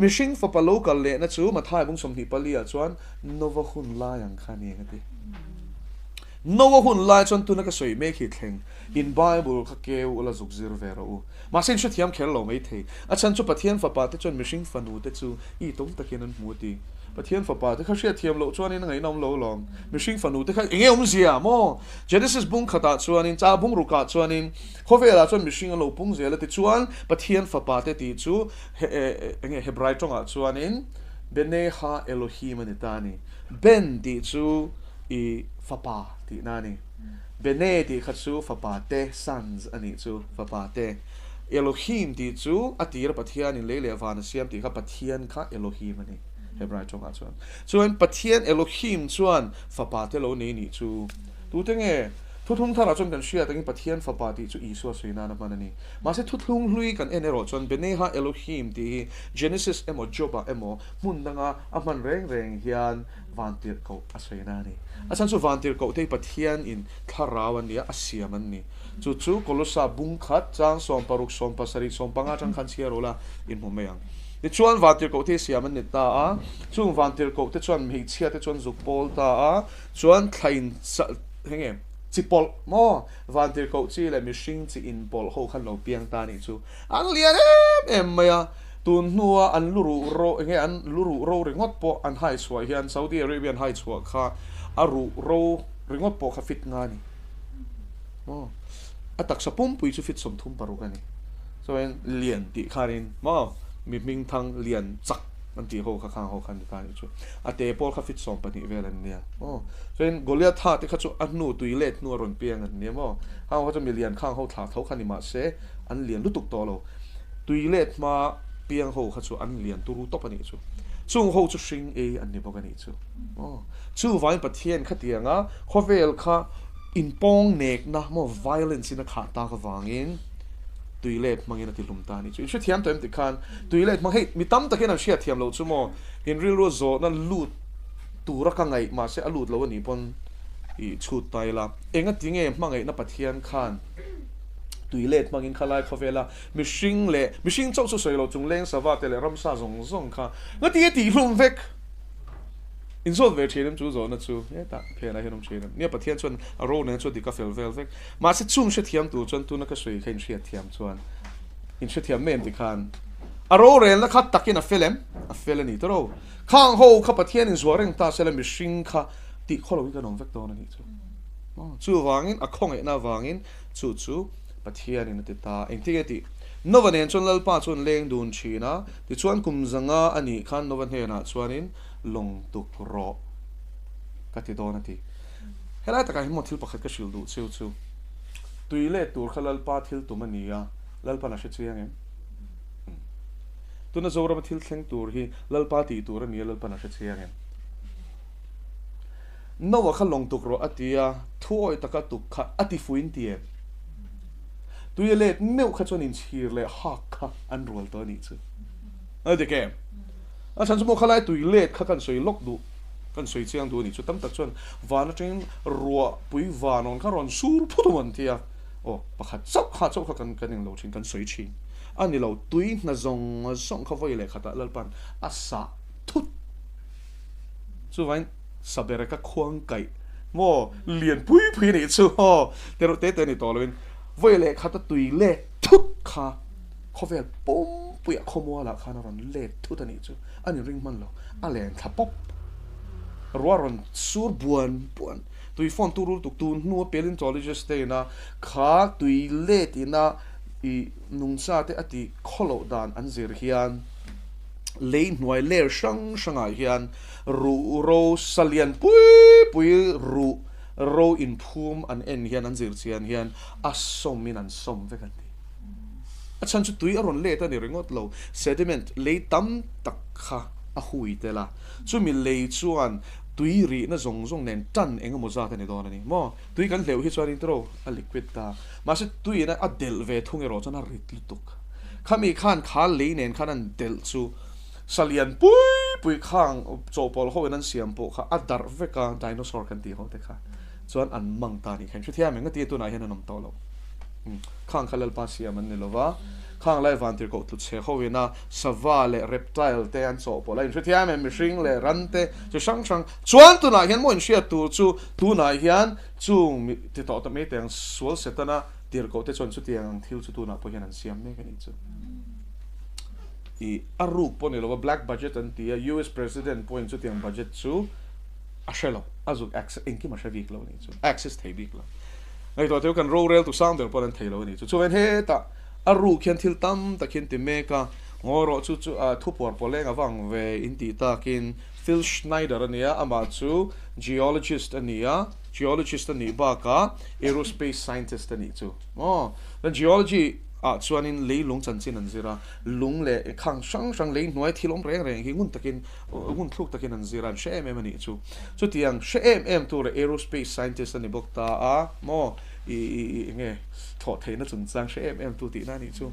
mihring fapa lo kal lehna chu Mathai bung 24 ah chuan Nova hun lai ang kha a ni ang a ti. Nova hun lai chuan tuna ka sawi mek hi thleng. In Bible kha keu ula zuk zir ve rawh u. Mahse in hrethiam kher lo mai thei. A chhan chu Pathian fapa te chuan mihring fanu te chu i tum takin an hmu a ti. Pathian fapa te kha hriatthiam loh chuanin a ngaihna awm lo lawm. Mihring fanu te kha enge awmzia maw? Genesis bung khatah chuanin, cha bung rukah chuanin khawvelah chuan mihring a lo pung zel a ti chuan Pathian fapa te tih chu enge Hebrai tawngah chuanin Bene ha Elohim a ni ta a ni. Ben tih chu i fapa tihna a ni. Bene tih kha chu fapa te, sons, a nih chu, fapa te. Elohim tih chu a tira Pathianin lei leh van a siam tih kha Pathian kha Elohim a ni, Hebrai tawngah chuan. Chuan Pathian Elohim chuan fapa te lo nei nih chu. Tute nge? Thuthlung tharah chuan kan hriat angin Pathian fapa tih chu Isua sawi nan a hman a ni. Mahse thuthlung hlui kan en erawh chuan Beneha Elohim tih hi Genesis emaw Job-ah emaw hmun danga a hman reng reng hian Vantirhkoh a sawi na a ni. A chhan chu Vantirhkoh te hi Pathian in thlarau an ni a, a siam an ni. Chu chu Kolosa bung khat chang 16, 17, 15 atang khan chhiar ula in hmu mai ang. Tichuan Vantirhkoh te hi siam an ni ta a, chung Vantirhkoh te chuan hmeichhia te chuan zuk pawl ta a, chuan thla in heng nge chi pawlh maw Vantirhkoh chi leh mihring chi in pawlh ho khan lo piang ta a nih chu. An lian em em mai a. Tun hnua an lu ruh ro enge an lu ruh ro ringawt pawh an hai chhuah hian Saudi Arabia an hai chhuah kha a ruh ro ringawt pawh kha fit nga a ni. Maw? A taksa pumpui chu fit 36 a ni. Chuan lian tih khanin maw mi hming thang lian chak an tih ho kha khang ho khan ni ta nih chu. A te pawl kha fit 12 vel an nia. Maw? Chuan Goliatha te kha chu a hnu tui let hnu a rawn piang an nia maw? Khang ho kha chu mi lian khang ho thlah tho kha ni mahse an lian lutuk tawh lo. Tui let hma piang ho kha chu an lian turu tawp a nih chu. Chung ho chu hring ei an ni bawk a nih chu. Aw. Chuvangin Pathian khatianga khawvel kha inpawng nekna maw violence in a khah tak avangin tui let hmangin a ti hlum ta a nih chu. In hrethiam tawh em ti khan tui let hmang hei mi tam takin an hriatthiam loh chu maw in rilru zawhna lut tura ka ngaih mahse a lut lo a nih pawn i chhut ta ila. Engatinge hmangaihna Pathian khan tui let hmangin khalai khawvela mihring leh mihring chauh chu sawi lo chung leng sava te leh ramsa zawng zawng kha ngati a tih hlum vek. Inzawt ve thin em chu zawhna chu hetah phenah hian awm thin em. Nia Pathian chuan a ro nen chuan dik a fel vel vek. Mahse chung hrethiam tur chuan tuna ka sawi kha inhriatthiam chuan inhrethiam mai em ti khan a rorelna kha takin a fel em? A fel a ni tawrh. Khang ho kha Pathian inzuah reng ta sela mihring kha tih khaw loin kan awm vek dawn a nih chu. Chuvangin a khawngaihna avangin Chu chu Pathianin a ti ta. Engtin nge tih? Nova nen chuan Lalpa chu an leng dun thin a, tichuan kum zanga a nih khan Nova hnenah chuanin lawng tuk rawh ka ti dawn a ti. Helai takah hian maw thil pakhat ka hrilh duh cheu chu, tui let tur kha Lalpa thil tum a ni a, Lalpa'n a hre chiang em? Tuna Zorama thil thleng tur hi Lalpa tih tur a ni a, Lalpa'n a hre chiang em? Noah kha lawng tuk rawh a ti a, thuawi taka tuk kha a ti fuin ti em? Tui a let meuh kha chuan inchhir leh hak kha an rual tawh a nih chu. A dik em? A chhan chu maw khalai tui let kha kan sawi lawk duh, kan sawi chiang duh a nih chu. Tam tak chuan van atangin ruah pui vanawn kha rawn sur phut awm an ti a, aw pakhat chauh kha chauh kha kan kan englo thin, kan sawi thin. A ni lo, tui hna zawng zawng kha vawi leh khatah Lalpa'n a sah thut. Chuvain Sabera ka khuang kaih maw lian pui pui anih chu aw te te te ni tawh loin vawi leh khat a tui let thut kha khawvel pumpuiah khawmualah khan a rawn let thut anih chu a ni ring hman lo a len thla pawp ruah rawn sur buan buan tui phone tu rul tuk tun hnu a paleontologist te ina kha tui let ina i nungcha te a ti khawloh dan an zir hian lei hnuai ler hrang hrangah hian ruh ro sa lian pui pui ruh ro inphum an en hian an zir chian hian a sawmin an sawm vek an ti. A chhan chu tui a rawn let a ni ringawt lo, sediment, lei tam tak kha a hui tel a, chumi lei chuan tui rihna zawng zawng nen tan eng emaw zat a ni dawn a ni maw? Tui kan hleuh hi chuan intro a liquid ta, mahse tuiin a delh ve thung erawh chuan a rit lutuk. Khami khan kha lei nen khan an delh chu salian pui pui khang chawhpawlh ho in an siam pawh kha a darh vek a, dinosaur kan tih ho te kha chuan an mang ta a nih kha. Hrethiam eng ati tunah hian an awm tawh lo. Khang kha Lalpa siam an ni lo va, khang lai vantirhkoh tlu chhe ho ina sava leh reptile te an chawhpawlh a, inhrethiam em mihring leh ran te chi hrang hrang chuan tunah hian maw inhriat tur chu tunah hian chung mi ti tawh ta mai teng sual setana tirhkoh te chuan chutiang ang thil chu tunah pawh hian an siam mek a nih chu. I a ruk pawh ni lo va, black budget an ti a, US president pawhin chutiang budget chu a hre lo, a zuk access engkim a hre bik lo a nih chu, access thei bik lo. Ngaihtuah teu kan rorel tu sang ber pawh an thei lo a ni chu. Chuan hetah a ruk hian thil tam tak hian ti mek a, ngawi rawh chu chu thupuar pawleng a vang ve in tih takin Phil Schneider a nia, amah chu geologist a ni a, geologist a nih bakah aerospace scientist a nih chu. Aw, chuan geology ah chuanin leilung chanchin an zir a, lung leh khang hrang hrang lei hnuai thil awm reng reng hi ngun takin ngun thluk takin an zir a, an hre em em a nih chu. Chutiang hre em em tur aerospace scientist a ni bawk ta a maw i i i enge thawh theihna chungchang hre em em tu tihna a nih chu.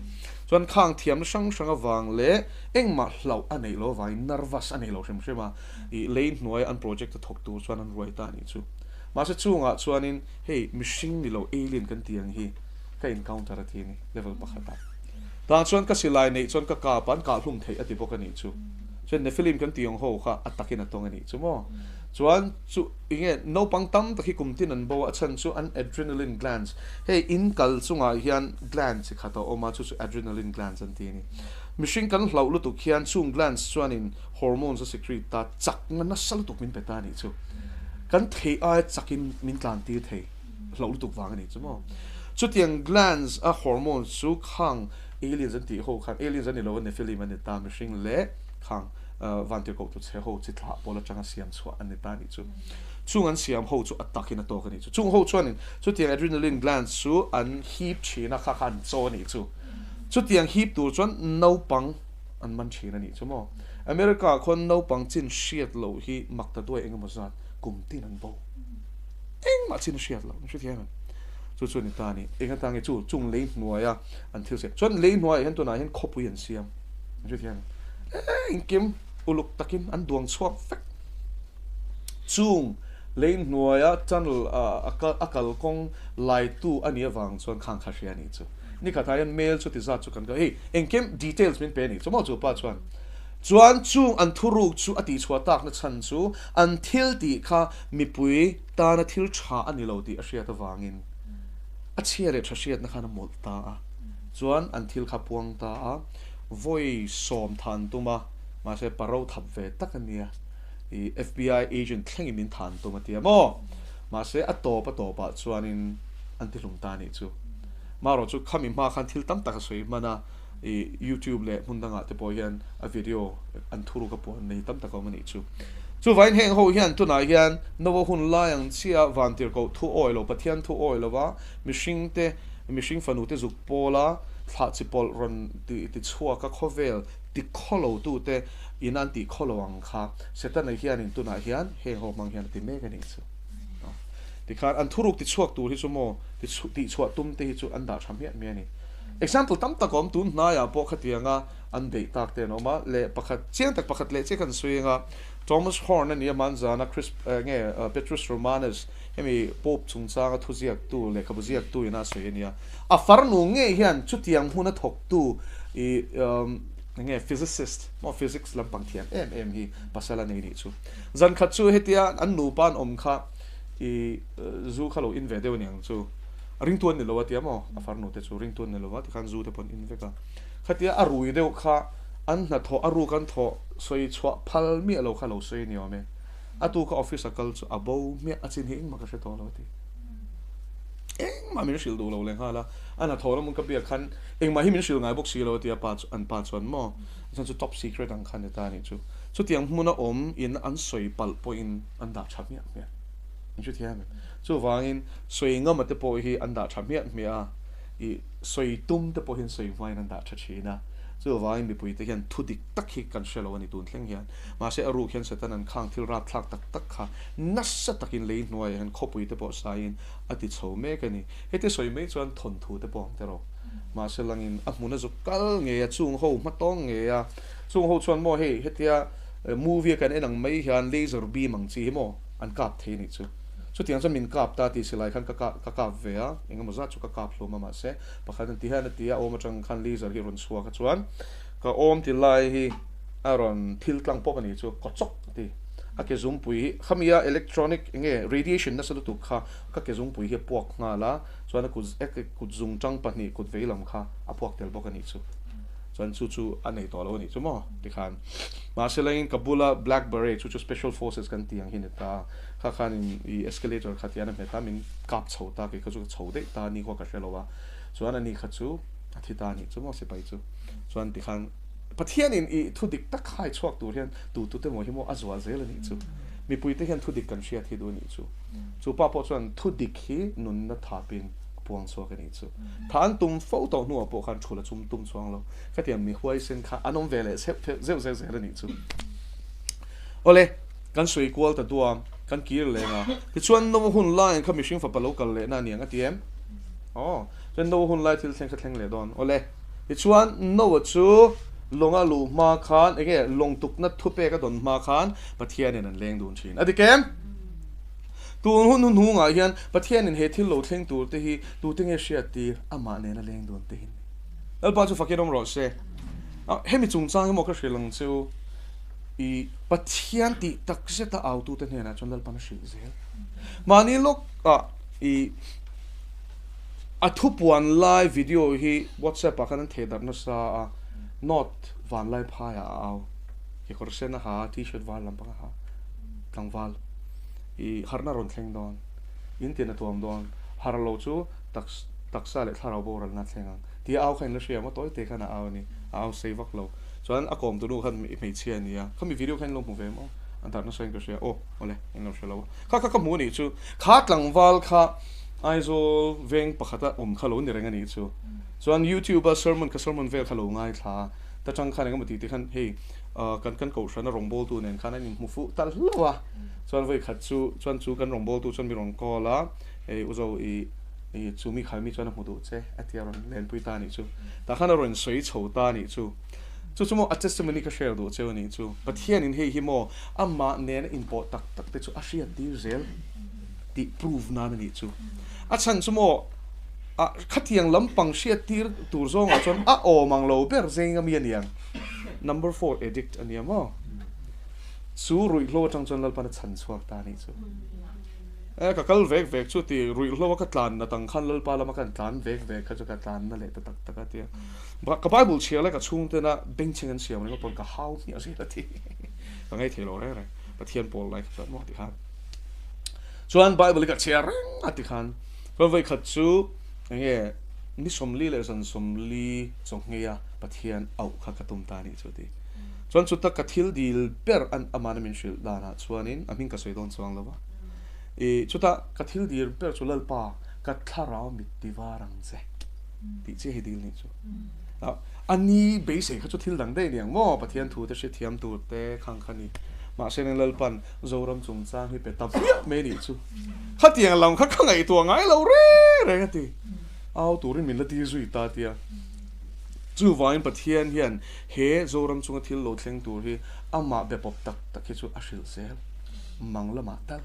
Chuan khang thiamna hrang hrang avang leh engmah hlauh a neih loh avangin nervous a nei lo hrim hrim a, i lei hnuai an project a thawk tur chuan an ruai ta a nih chu. Mahse chungah chuanin hei mihring ni lo alien kan tih ang hi ka encounter a ti a ni level pakhatah. Tah chuan ka silai neih chuan ka kap a, an kah hlum theih a ti bawk a nih chu. Chuan Nephilim kan tih ang ho kha a takin a tawng a nih chu maw? Chuan chu enge naupang tam tak hi kum tin an bo a, a chhan chu an adrenaline glands, hei in kal chungah hian gland chi khat a awm a, chu chu adrenaline glands an ti a ni. Mihring kan hlauh lutuk hian chung glands chuanin hormones a secrete ta, chakna nasa lutuk min pe ta a nih chu. Kan theih aia chakin min tlan tir thei hlauh lutuk vang a nih chu maw? Chutiang glands a hormones chu khang Aliens an tih ho khan aliens an ni lo a Nephilim an ni ta mihring leh khang vantirhkoh tu chhe ho chi thlah pawl atanga siam chhuah an ni ta nih chu. Chung an siam ho chu a takin a tawk a nih chu. Chung ho chuanin chutiang adrenaline glands chu an hip thin a kha kha an chaw a nih chu. Chutiang hip tur chuan naupang an man thin a nih chu maw. America ah khuan naupang chin hriat loh hi mak ta duai engemaw zat kum tin an bo. Engmah chin a hriat loh, hrethiam em? Chu chu a ni ta a ni. Eng atang nge chu chung lei hnuaia an thil siam. Chuan lei hnuaiah hian tunah hian khawpui an siam. Hrethiam em? Engkim uluk takin an duang chhuak vek. Chung lei hnuaia tunnel a kalkawng laitu a nih avang chuan khang kha hria a nih chu. Ni khatah hian mail chu ti zat chu kan hei engkim details min pe a nih chu maw chu pa chuan. Chuan chung an thuruk chu a tihchhuah takna chhan chu an thil tih kha mipui tana thil tha a ni lo tih a hriat avangin a chhia leh tha hriatna khan a mawlh ta a, chuan an thil kha puang ta a, vawi sawm than tum a, mahse paro thap ve tak a nia, i FBI agent thlengin min than tum a tia maw? Mahse a tawp a tawpah chuanin an ti hlum ta a nih chu. Marawh chu khami hma khan thil tam tak a sawi hman a. I YouTube leh hmun dangah te pawh hian a video an thuruk a puan nei tam tak a awm a nih chu. Chuvain heng ho hian tunah hian Noah hun lai ang chiah vantirhkoh thu awi lo, Pathian thu awi lova mihring te, mihring fanu te zuk pawla thlah chi pawlh rawn ti ti chhuak a khawvel ti khawlo tu te in an tih khawlo ang kha Setana hianin tunah hian heng ho hmang hian a ti mek a nih chu. Tikhan an thuruk ti chhuak tur hi chu maw ti tihchhuah tum te hi chu an dah tha hmiah hmiah a ni. Example tam tak a awm, tun hnaiah pawh khatianga an beih tak te an awm a, leh pakhat chiang tak pakhat leh chiah khan sawi anga Thomas Horn a ni a hmanzana Chris nge Petrus Romanus hemi Pope chungchanga thuziaktu lehkhabu ziaktu ina a sawi a nia. A farnu ngei hian chutiang hmuna thawktu i nge physicist maw physics lampang thiam em em hi pasal a nei nih chu. Zan khat chu hetia an nupa an awm kha i zu kha lo in ve deuh a niang chu. Ringtu an ni lo a tia maw? A farnu te chu ringtu an ni lo a tikhan zu te pawh an in vek a. Khatia a rui deuh kha an hnathawh a ruk an thawh sawi chhuah phal miah lo kha lo sawi a ni awm e. A tu kha office a kal chu a bo hmiah a chin hi engmah ka hre tawh lo a ti. Engmah min hrilh duh lo leh nghal a. A hnathawh lam ka biak khan engmah hi min hrilh ngai bawk si lo a ti a pa chu an pa chuan maw a chhan chu top secret ang kha a ni ta a nih chu. Chutiang hmuna awm in an sawi palh pawhin an dah tha hmiah hmiah. Min hrethiam em? Chuvangin sawi ngama te pawh hi an dah tha hmiah hmiah a. I sawi tum te pawh hian sawi hmain an dah tha thin a, chuvangin mipui te hian thu dik tak hi kan hre lo a ni tun thleng hian. Mahse a ruk hian Satan an khang thil rapthlak tak tak kha nasa takin lei hnuaiah hian khawpui te pawh saiin a ti chho mek a ni. Heti sawi mai chuan thawnthu te pawh ang te rawh. Mahse langin a hmun a zuk kal ngei a, chung ho hmatawng ngei a, chung ho chuan maw hei hetia movie a kan en ang mai hian laser beam ang chi hi maw an kap thei a nih chu. Chutiang chuan min kap ta tih silai khan ka ka kap ve a, eng emaw zat chu ka kap hlawm a mahse pakhat an ti hian a ti a, awm atang khan laser hi a rawn chhuak a chuan ka awm ti lai hi a rawn thil tlang pawp a nih chu kaw chawk a ti. A ke zungpui hi khamia electronic eng nge radiation nasa lutuk kha ka ke zungpui hi a puak nghal a, chuan a kut a ke kut zungtang pahnih kut vei lam kha a puak tel bawk a nih chu. Chuan chu chu a nei tawh lo a nih chu maw tikhan. Mahse laiin ka bula Black Beret chu chu Special Forces kan tih ang hi ni ta. Kha khanin i escalator kha tian a hmet a, min kap chho ta, kei kha chu ka chho daih ta ni khaw ka hre lo a. Chuan ani kha chu a thi ta a nih chu maw sipai chu. Chuan tikhan Pathianin i thu dik tak khai chhuak tur hian tu tu te maw hi maw a zuah zel a nih chu. Mipui te hian thu dik kan hriat hi duh a nih chu. Chu pa pawh chuan thu dik hi nunna thapin a puang chhuak a nih chu. Tha an tum fo tawh hnuah pawh khan thul a chum tum chuang lo. Khatiang mi huaisen kha an awm ve leh zeuh zeuh zeuh zel a nih chu. Awle, kan sawi kual ta duam, kan kir leng a. Tichuan Noah hun laiin kha mihring fapa lo kal lehna a ni ang a ti em? Aw, chuan Noah hun lai thil thleng kha thleng leh dawn. Awle, tichuan Noah chu lawnga luh hma khan, enge lawng tukna thupek a dawn hma khan Pathianin an leng dun thin. A dik em? Tun hun hnuhnungah hian Pathianin he thil lo thleng tur te hi tute nge hriat tir? Amah nena leng dun te hi. Lalpa chu fakin awm rawh se. Hemi chungchang hi maw ka hrilh ang che u, i Pathian tih tak zeta autute hnenah chuan Lalpan a hrilh zel. Mahni lawkah i a thupuan lai video hi WhatsApp ah khan an thehdarh nasa a, North Vanlaiphaiah a au, kekawr sen a ha a, t-shirt var lampang a ha, tlangval i harhna rawn thleng dawn, in tin a tuam dawn, harh lo chu taksa leh thlarau boralna a thleng ang. Tia au kha in la hria maw? Tawi te khan a au a ni. A au sei vak lo. Chuan a kawm tunu khan hmeichhia a ni a. Khami video kha in lo hmu ve maw? An darh nasa in ka hria. Aw, awle, in lo hre lo a. Kha kha ka hmu a nih chu. Kha tlangval kha Aizawl veng pakhata awm kha lo ni reng a nih chu. Chuan YouTube a sermon ka sermon vel kha lo ngaithla a. Ta tang khan engemaw tih te khan hei kan kan kohhrana rawngbawltu nen khan an inhmu fuh ta hlauh a. Chuan vawi khat chu chuan chu kan rawngbawltu chuan mi rawn call a, hei u Zo i I chu mi khalmi chuan a hmu duh che a ti a rawn lenpui ta a nih chu. Tah khan a rawn sawi chho ta a nih chu. Chu chu maw a testimony ka share duh cheu a nih chu. Pathianin hei hi maw amah nena inpawh tak tak te chu a hriat tir zel tih prove nan a nih chu. A chhan chu maw a khatiang lampang hriat tir tur zawngah chuan a awm ang lo ber zeng ami a niang. Number four addict a nia maw. Chu ruihhlo atang chuan Lalpan a chhan chhuak ta a nih chu. E, ka kal vek vek chu ti ruihhlo a ka tlan nat ang khan Lalpa lama kan tlan vek vek kha chu ka tlan na leh ta tak tak a tia. Ka Bible chhiar lai ka chhungtena bengchheng an siam ringawt pawn ka hau hmiah zel a ti. Ka ngei thei lo reng reng. Pathian pawl lai kha chuan maw ti khan. Chuan Bible hi ka chhiar reng a ti khan. Chuan vawikhat chu enge ni 40 leh zan 40 chawnghei a Pathian auh kha ka tum ta a nih chu a ti. Chuan chuta ka thil dil ber an amana min hrilh danah chuanin a hming ka sawi dawn chuang lo va. I chuta ka thil dil ber chu Lalpa ka thlarau mit ti var ang che tih chiah hi dil nih chu. A ni beisei kha chu thil dang daih aniang maw Pathian thu te hrethiam tur te khang kha ni. Mahse eng Lalpan Zoram chungchang hi pe ta viau mai nih chu. Khatiang lam kha ka ngaihtuah ngai lo reng reng a ti. Au turin min la ti zui ta tia. Chuvangin Pathian hian he Zoram chunga thil lo thleng tur hi amah be pawp tak tak hi chu a hrilh zel mang lamah tal.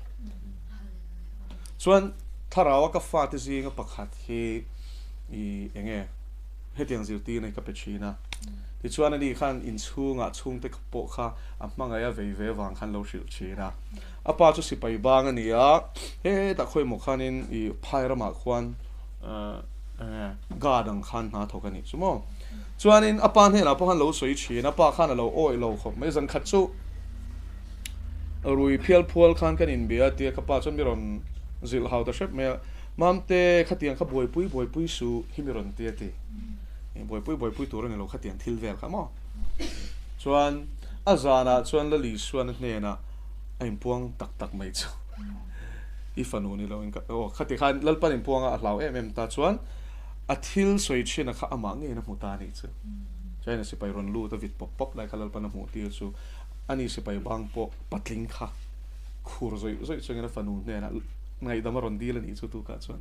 Chuan Thlarau-a ka fate zinga pakhat hi i eng nge hetiang zirtirna hi ka pe thin a. Tichuan ani khan inchhungah chhungte pawh kha a hmangaih a vei ve vang khan lo hrilh thin a. A pa chu sipai bang a ni a, hetah khawimaw khanin i phai ramah khuan guard ang khan hna thawk a nih chu maw. Chuanin a pa hnenah pawh khan lo sawi thin, a pa khan a lo awih lo khawp mai. Zan khat chu rui phial phual khan kan inbia a tia ka pa chuan mi rawn zilh hau ta hrep mai a, Mamte khatiang kha buaipui buaipui suh hi mi rawn ti a ti. Buaipui buaipui tur a ni lo khatiang thil vel kha maw. Chuan a zanah chuan Lali Suan a hnenah a inpuang tak tak mai chu i fanu ni lo in ka aw khati khan Lalpan inpuanga a hlau em em ta chuan. A thil sawi thin a kha amah ngeiin a hmu ta a nih chu. China sipai rawn lut a vit pawp pawp lai kha Lalpan a hmuh tir chu ani sipai bang pawh patling kha khur zawih zawih chungin a fanu hnenah ngaihdam a rawn dil a nih chu tukah chuan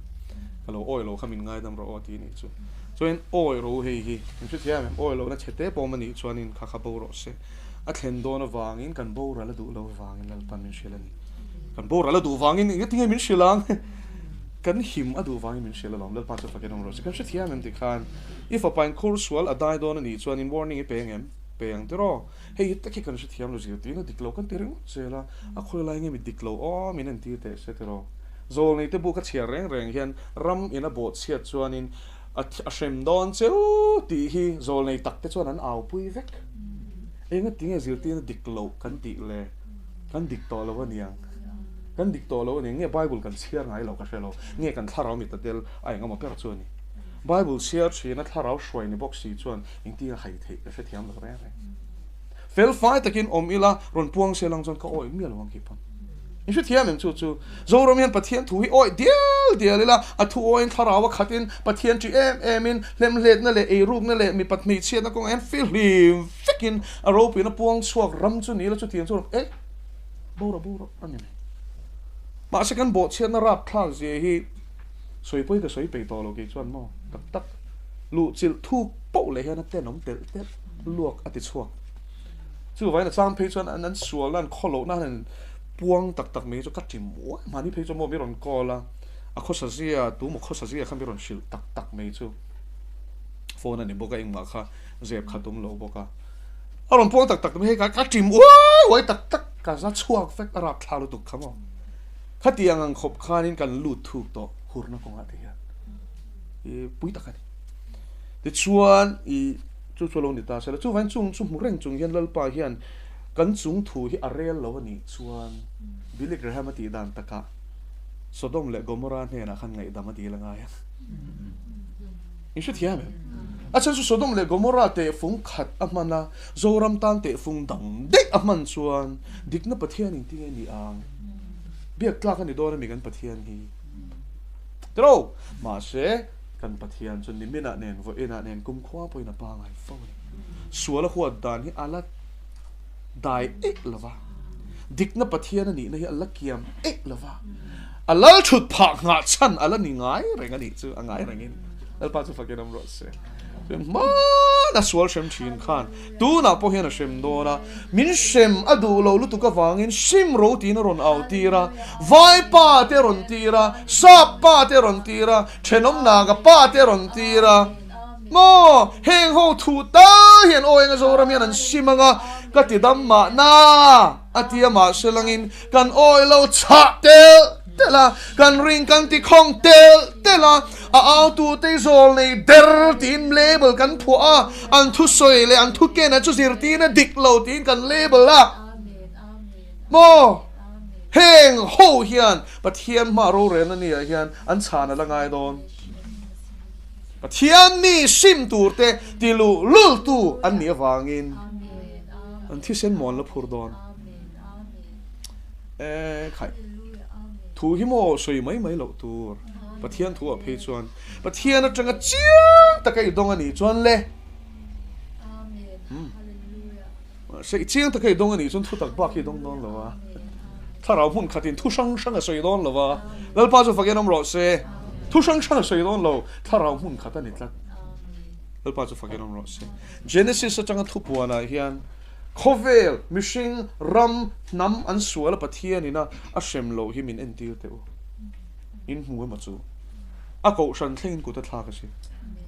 ka lo awi lo kha min ngaidam rawh aw a ti a nih chu. Chuanin awi ro hei hi min hrethiam em? Awi lohna chhe te pawm a nih chuanin kha kha bo rawh se. A thlen dawn avangin kan boral a duh lo avangin Lalpan min hrilh a ni. Kan boral a duh vangin engatinge min hrilh ang? Kan him a duh vangin min hrilh alawm, Lalpa chu fakin awm rawh se. Kan hrethiam em tikhan i fapain khur sual a dai dawn a nih chuan in warning i pe ang em? Pe ang tiraw? Hei hi tak hi kan hrethiam lo zirtirna dik lo kan ti ringawt zel a, a khawi lai nge mi dik lo aw min entir teh se tiraw? Zawlneite bu ka chhiar reng reng hian ram in a bawhchhiat chuanin a hrem dawn cheu tih hi zawlnei tak te chuan an aupui vek. Engatinge zirtirna dik loh kan tih le? Kan dik tawh lo a niang. Kan dik tawh lo a ni. Nge Bible kan chhiar ngai lo ka hre lo. Nge kan thlarau mit a tel a eng emaw ber chu a ni. Bible chhiar thin a thlarau hruai ni bawk si chuan engtin a hai theih ka hrethiam lo reng reng. Fel fai takin awm ila rawn puang se lang chuan ka awih miah lo ang kei pawn. In hrethiam em chu chu Zoram hian Pathian thu hi awih dial dial ila a thu awiin thlarau a khatin Pathian ṭih em emin hlemhletna leh eirukna leh mipat hmeichhiatna kawngah hian fihlim vekin a ropuiin a puang chhuak ram chu ni ila chutiang chu e bora bora a ni mai. Mahse kan bawhchhiatna rapthlak zia hi sawi pawi ka sawi peih tawh lo kei chuan maw tak tak luhchilh thuk poh leh hian a tenawm telh telh luak a ti chhuak. Chuvain a chang phei chuan an an sualna an khawlohna han in puang tak tak mai chu ka ti muai mahni phei chuan maw mi rawn call a, a khawsa zia tu maw khawsa zia kha mi rawn hrilh tak tak mai chu phone a ni bawk a engmah kha zep kha tum lo bawk a, a rawn puang tak tak mai hei ka ti muai uai tak tak ka za chhuak vek a rapthla lutuk kha maw khatiang ang khawp khanin kan lut thuk tawh hurna kawngah te hian i pui tak a ni tichuan i. Chu chu a lo ni ta sela. Chuvain chung chu hmu reng chung hian Lalpa hian kan chung thu hi a rel lo a nih chuan Billy Graham a tih dan takah Sodom leh Gomorrah hnenah khan ngaihdam a dil a ngai a. In hrethiam em? A chhan chu Sodom leh Gomorrah tehfung khat a hman a, Zoram tan tehfung dang daih a hman chuan dikna Pathian engtin nge ni ang? Biak tlak a ni dawn a mi kan Pathian hi? Tiro! Mahse. Kan Pathian chu niminah nen, vawiinah nen, kumkhua pawhin a pangai fo a ni. Sual a huat dan hi a la dai eih lo va, dikna Pathian a nihna hi a la kiam eih lo va, a lal thut phah nghah chhan a la ni ngai reng a nih chu, a ngai rengin Lalpa chu fakin awm rawh se. Hmana sual hrem thin khan tunah pawh hian a hrem dawn a, min hrem a duh lo lutuk avangin sim ro tiin a rawn au tir a, vaipa te a rawn tir a, sap pa te a rawn tir a, thenawm naga pa te a rawn tir a, maw heng ho thu tal hian aw enga Zoram hian an sim anga ka ti dam mahna a ti a mahse langin kan awi lo chhah tel tel a, kan ring kan ti khawng tel tel a, A autute zawl nei der tiin label kan phuah a, an thusawi leh an thukena chu zirtirna dik lo tiin kan label a. Maw? Heng ho hian Pathian hma rorelna ni ah hian an chhan a la ngai dawn. Pathian mi sim turte ti luh lultu an nih avangin an thisen maw an la phur dawn. E khai, thu hi maw sawi mai mai loh tur, Pathian thu ah phei chuan Pathian atanga chiang taka i dawng a nih chuan le Mahse i chiang taka i dawng a nih chuan thu tak bak hi i dawng dawn lo a, thlarau hmun khatin thu hrang hrang a sawi dawn lo a, Lalpa chu fakin awm rawh se, thu hrang hrang a sawi dawn lo, thlarau hmun khat a ni tlat, Lalpa chu fakin awm rawh se. Genesis atanga thupuanah hian. Khawvel, mihring, ram, hnam an sual a Pathian ina a hrem loh hi min entir teh u. In hmu emaw chu? A kohhran thlengin kut a thlak a si.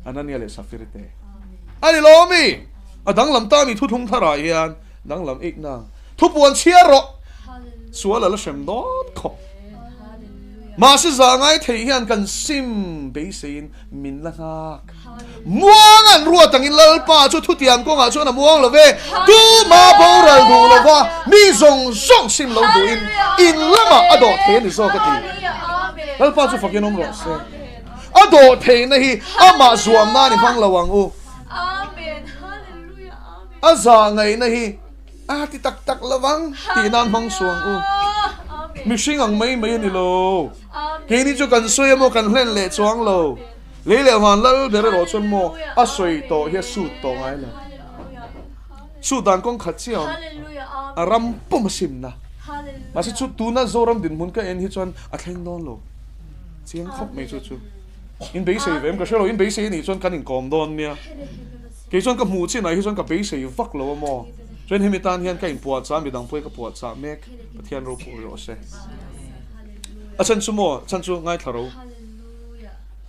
Anania leh Safiri te. A ni lo mi? A danglam ta mi thuthlung tharah hian danglam eih nang. Thupuan chhiar rawh! Sual a la hrem dawn khawp. Mahse zah ngai thei hian kan sim beiseiin Min la nghak. Muang an ruat angin Lalpa chu thutiam kawngah chuan a muang lo ve. Tuma boral duh lo va, mi zawng zawng sim lo duhin in lamah a dawh thei a ni zawk a ti. Lalpa chu fakin awm rawh se. A dawh theihna hi amah zuam nan i hmang lo ang u. A zah ngaihna hi a ti tak tak lo vang tih nan hmang suang u. Mihring ang mai mai a ni lo. Keini chu kan sawi emaw kan hlen leh chuang lo. Lei leh van lal ber erawh chuan maw a sawi tawh hi a sut tawh ngai lo. Sut dan kawng khat chiah awm. A ram pum a simna. Mahse chu tuna Zoram dinhmun ka en hi chuan a thleng dawn lo. Chiang khawp mai chu chu. In beisei ve em ka hre lo, in beisei anih chuan kan inkawm dawn nia. Kei chuan ka hmuh chinah hi chuan ka beisei vak lo a maw? Chuan hemi tan hian ka inpuahchah a, midang pawhin ka puahchah mek, Pathian ropui rawh se. A chhan chu maw? A chhan chu ngaithla ro.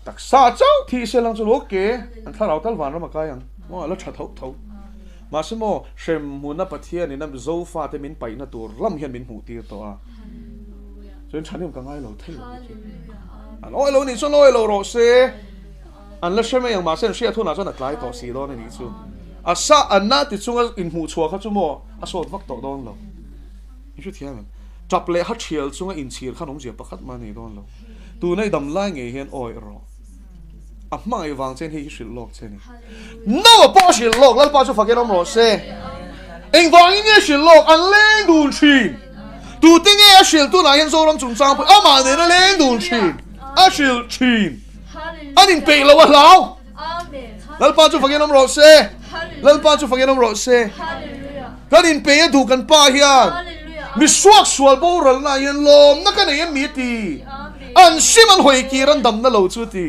Taksa chauh thih se lang chu lo ke, an thlarau tal vanram a kai ang maw? A la tha tho tho. Mahse maw, hrem hmuna Pathianin a Zofate min paihna tur lam hian min hmuh tir tawh a. Chuan thahnem ka ngai lo thei lo chu. An awi lo nih chuan awi lo rawh se. An la hre mai ang mahse an hriat hunah chuan a tlai tawh si dawn a nih chu. A sa an na ti chunga inhmuh chhuah kha chu maw a sawt vak tawh dawn lo. I hre thiam em? Tap leh ha thial chunga inchhir khan awmzia pakhat mah a nei dawn lo. Tuna i dam lai ngei hian awi rawh. A hmangaih vang chen hei hi hrilh lawk che a ni. Noah pawh a hrilh lawk, Lalpa chu fakin awm rawh se. Engvangin nge hrilh lawk? An leng dun thin. Tute nge a hrilh tunah hian Zoram chungchang pawh amah nen a leng dun thin. A hrilh thin. An inpeih lo a hlau. Lalpa chu fakin awm rawh se. Lalpa chu fakin awm rawh se. Kan inpeih a duh kan pa hian mi suak sual boralna hian lawmna ka nei em mi a ti. An sim an hawi kir an damna lo chu a ti.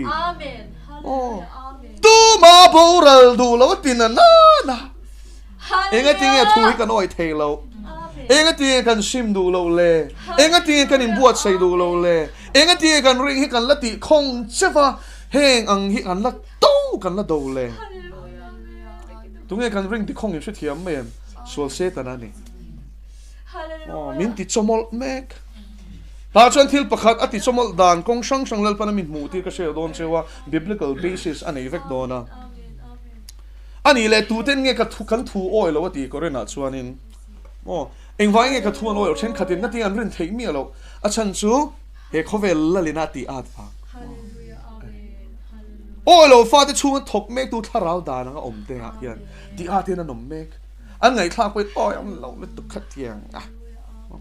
Tuma boral duh lo a ti na nana. Engatinge thu hi kan awih thei lo? Engatinge kan sim duh lo le? Engatinge kan inbuatsaih duh lo le? Engatinge kan ring hi kan la tih khawng cheu va, heng ang hi kan la to kan la do le? Tunge kan ring ti khawng in hrethiam mai em? Sual Satan a ni. Aw, min ti chawmawlh mek. Tah chuan thil pakhat a ti chawmawlh dan kawng hrang hrang Lalpan a min hmuh tir ka hre dawn cheu a, biblical basis a nei vek dawn a. A nih leh tuten nge ka thu kan thu awi lo a ti Korinah chuanin maw engvai nge ka thu an awi lo thenkhatin na ting an rin theih miah loh a chhan chu he khawvel lalin a tih at vang awi lo fate chhunga thawk mek tu thlarau dan anga awm te ah hian tih at hian an awm mek an ngaihthlak pawhin awi awm lo lutuk kha tiang a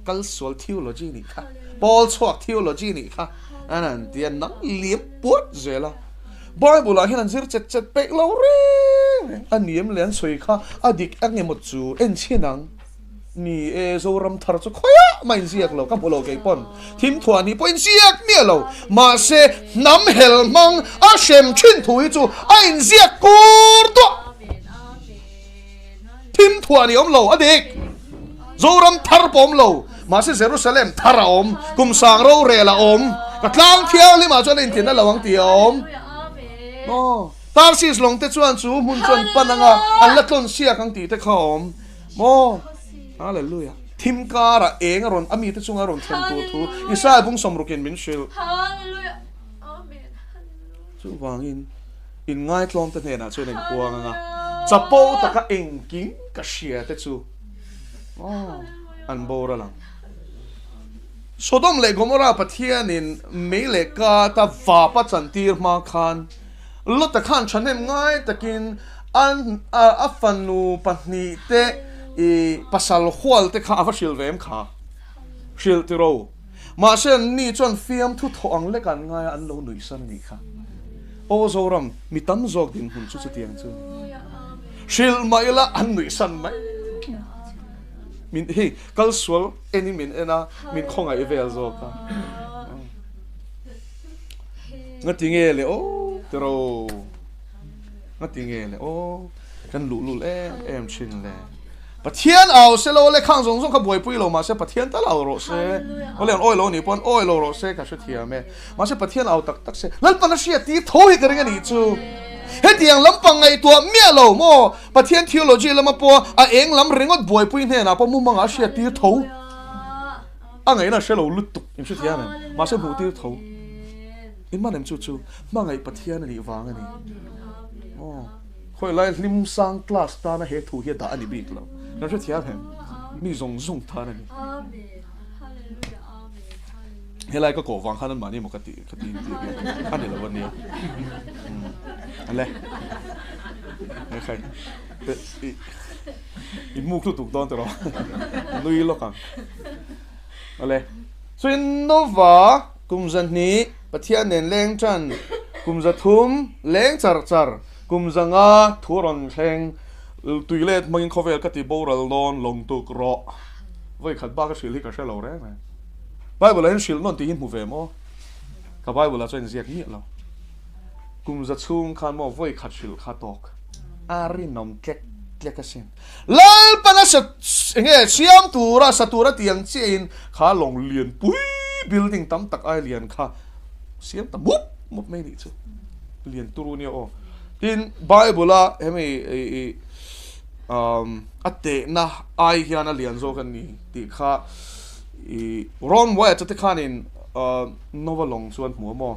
kal sual theology nih kha pawl chhuak theology nih kha an han ti a nang liam puat zel a. Bible ah hian an zir chet chet peih lo reng reng a ni em le an sawi kha a dik a nge maw chu en chhin ang ni e Zoram thar chu khawiah mah inziak lo ka hmu lo kei pawn thim thuah ni pawh inziak miah lo mahse hnam hel hmang a hrem thin thu hi chu a inziak kur duah thim thuah ni awm lo a dik Zoram thar pawh awm lo mahse Jerusalem thar a awm kum sang rorel a awm ka tlang thianghlim ah chuan a intin a lo ang tih a awm maw Tarsis lawng te chuan chu hmun chuan pan anga an la tlawn siak ang tih te kha a awm maw Hallelujah thim karah eng a rawn a mite chunga rawn thlen tur thu Israel bung sawmrukin min hrilh chuvangin Inngaitlawm te hnenah chuan inpuang anga chapo taka engkim ka hria te chu an boral ang. Sodom leh Gomorrah Pathianin mei leh kata vapa chantir hma khan Lota khan thahnem ngai takin a fanu pahnihte i pasal hual te kha a va hrilh ve em kha? Hrilh tiro. Mahse anni chuan fiamthu thawh ang lek an ngai a, an lo nuihsan a nih kha. Aw Zoram, mi tam zawk dinhmun chu chutiang chu a ni. Hrilh mah ila an nuihsan mai. Min hei kal sual enin min en a, min khawngaih vel zawk a. Ngati nge le aw tiro. Ngati nge le aw kan luhlul em em thin le. Pathian au se lo le khang zawng zawng kha buaipui lo mahse Pathian tal au rawh se. Awle an awi lo anih pawh an awi lo rawh se ka hrethiam e. Mahse Pathian au tak tak se Lalpan a hriat tir tho hi ka ring anih chu. Hetiang lampang ngaihtuah miah lo maw Pathian theology lama pawh a eng lam ringawt buaipui hnenah pawh mumangah a hriat tir tho. A ngaihna a hre lo lutuk in hrethiam em? Mahse hmuh tir tho. In man em chu chu hmangaih Pathian anih vang a ni. Aw. Khawi lai hlim sang class tana he thu hi a dah a ni bik lo. Kan hrethiam em? Mi zawng zawng tan a ni. Helai ka kawh vang khan anmahni emaw ka ti ka ti tih hi a ni lo a nia. Ale. He khai. I muk lutuk dawn tiraw. Nui lawk ang. Ale. Chuin Nova kum zan hnih Pathian nen leng tan. Kum 300 leng char char, kum 500 thu rawn thleng, tui let hmangin khawvel ka ti boral dawn lawng tuk rawh. Vawi khat bak a hrilh hi ka hre lo reng reng. Bible ah hian hrilh nawn tih hi hmu ve maw? Ka Bible ah chuan inziak miah lo. Kum za chhung khan maw vawi khat hrilh kha tawk a rinawm tlek tlek asin. Lalpana sa enge siam tura sa tura tiang chiahin kha lawng lian pui building tam tak ai lian kha siam ta mup mup mai nih chu lian turu nia aw. Tin Bible a hemi i um a tehna ai hian a lian zawk a ni tih kha i Ron Wyatt te khanin Nova lawng chuan hmu a maw?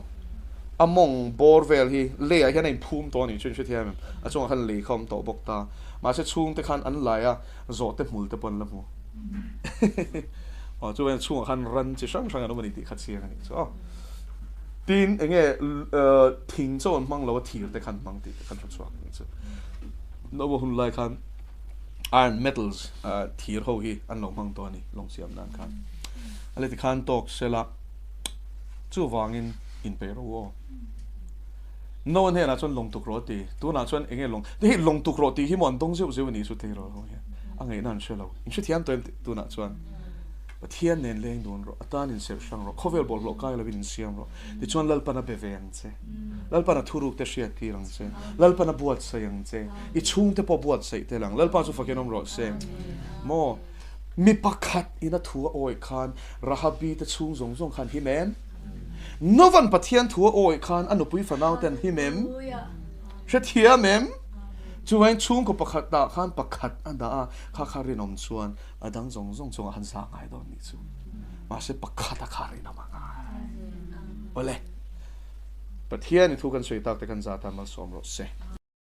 A mawng bawr vel hi leiah hian a inphum tawh a nih chu in hrethiam em? A chungah khan lei kha a awm tawh bawk ta. Mahse chhungte khan an lai a, zawhte hmul te pawh an la hmu. Aw chuan chhungah khan ran chi hrang hrang an awm a ni tih kha chiang a nih chu aw. Tin enge thing chaw an hmang lo a thir te khan hmang tih te khan hre chhuak a nih chu. Nova hun lai khan iron metals thir ho hi an lo hmang tawh a ni lawng siam nan khan. A leti khan tawk sela chuvangin inpeih rawh u aw. Noah hnenah chuan lawng tuk rawh a ti. Tunah chuan enge lawng ti hei lawng tuk rawh tih hi maw an dawng zeuh zeuh a nih chu tleirawl ho hian a ngaihna an hre lo. In hrethiam tawh em tunah chuan Pathian nen leng dun rawh, a tan inserh hrang rawh, khawvel bawlhhlawh kai lovin insiam rawh. Tichuan Lalpan a be ve ang che. Lalpan a thuruk te hriat tir ang che. Lalpan a buatsaih ang che. I chhungte pawh buatsaih tel ang. Lalpa chu fakin awm rawh se. Maw? Mi pakhat in a thu a awih khan Rahabi te chhung zawng zawng khan him em? Novan Pathian thu a awih khan a nupui fanau ten him em? Hrethiam em? Chuvain chhungkaw pakhat ah khan pakhat a dah a, kha kha rinawm chuan a dang zawng zawng chungah han za ngai dawn nih chu. Mahse pakhat a kha rinawm a ngai. Awle. Pathian i thu kan sawi tak te kan za tan malsawm rawh se.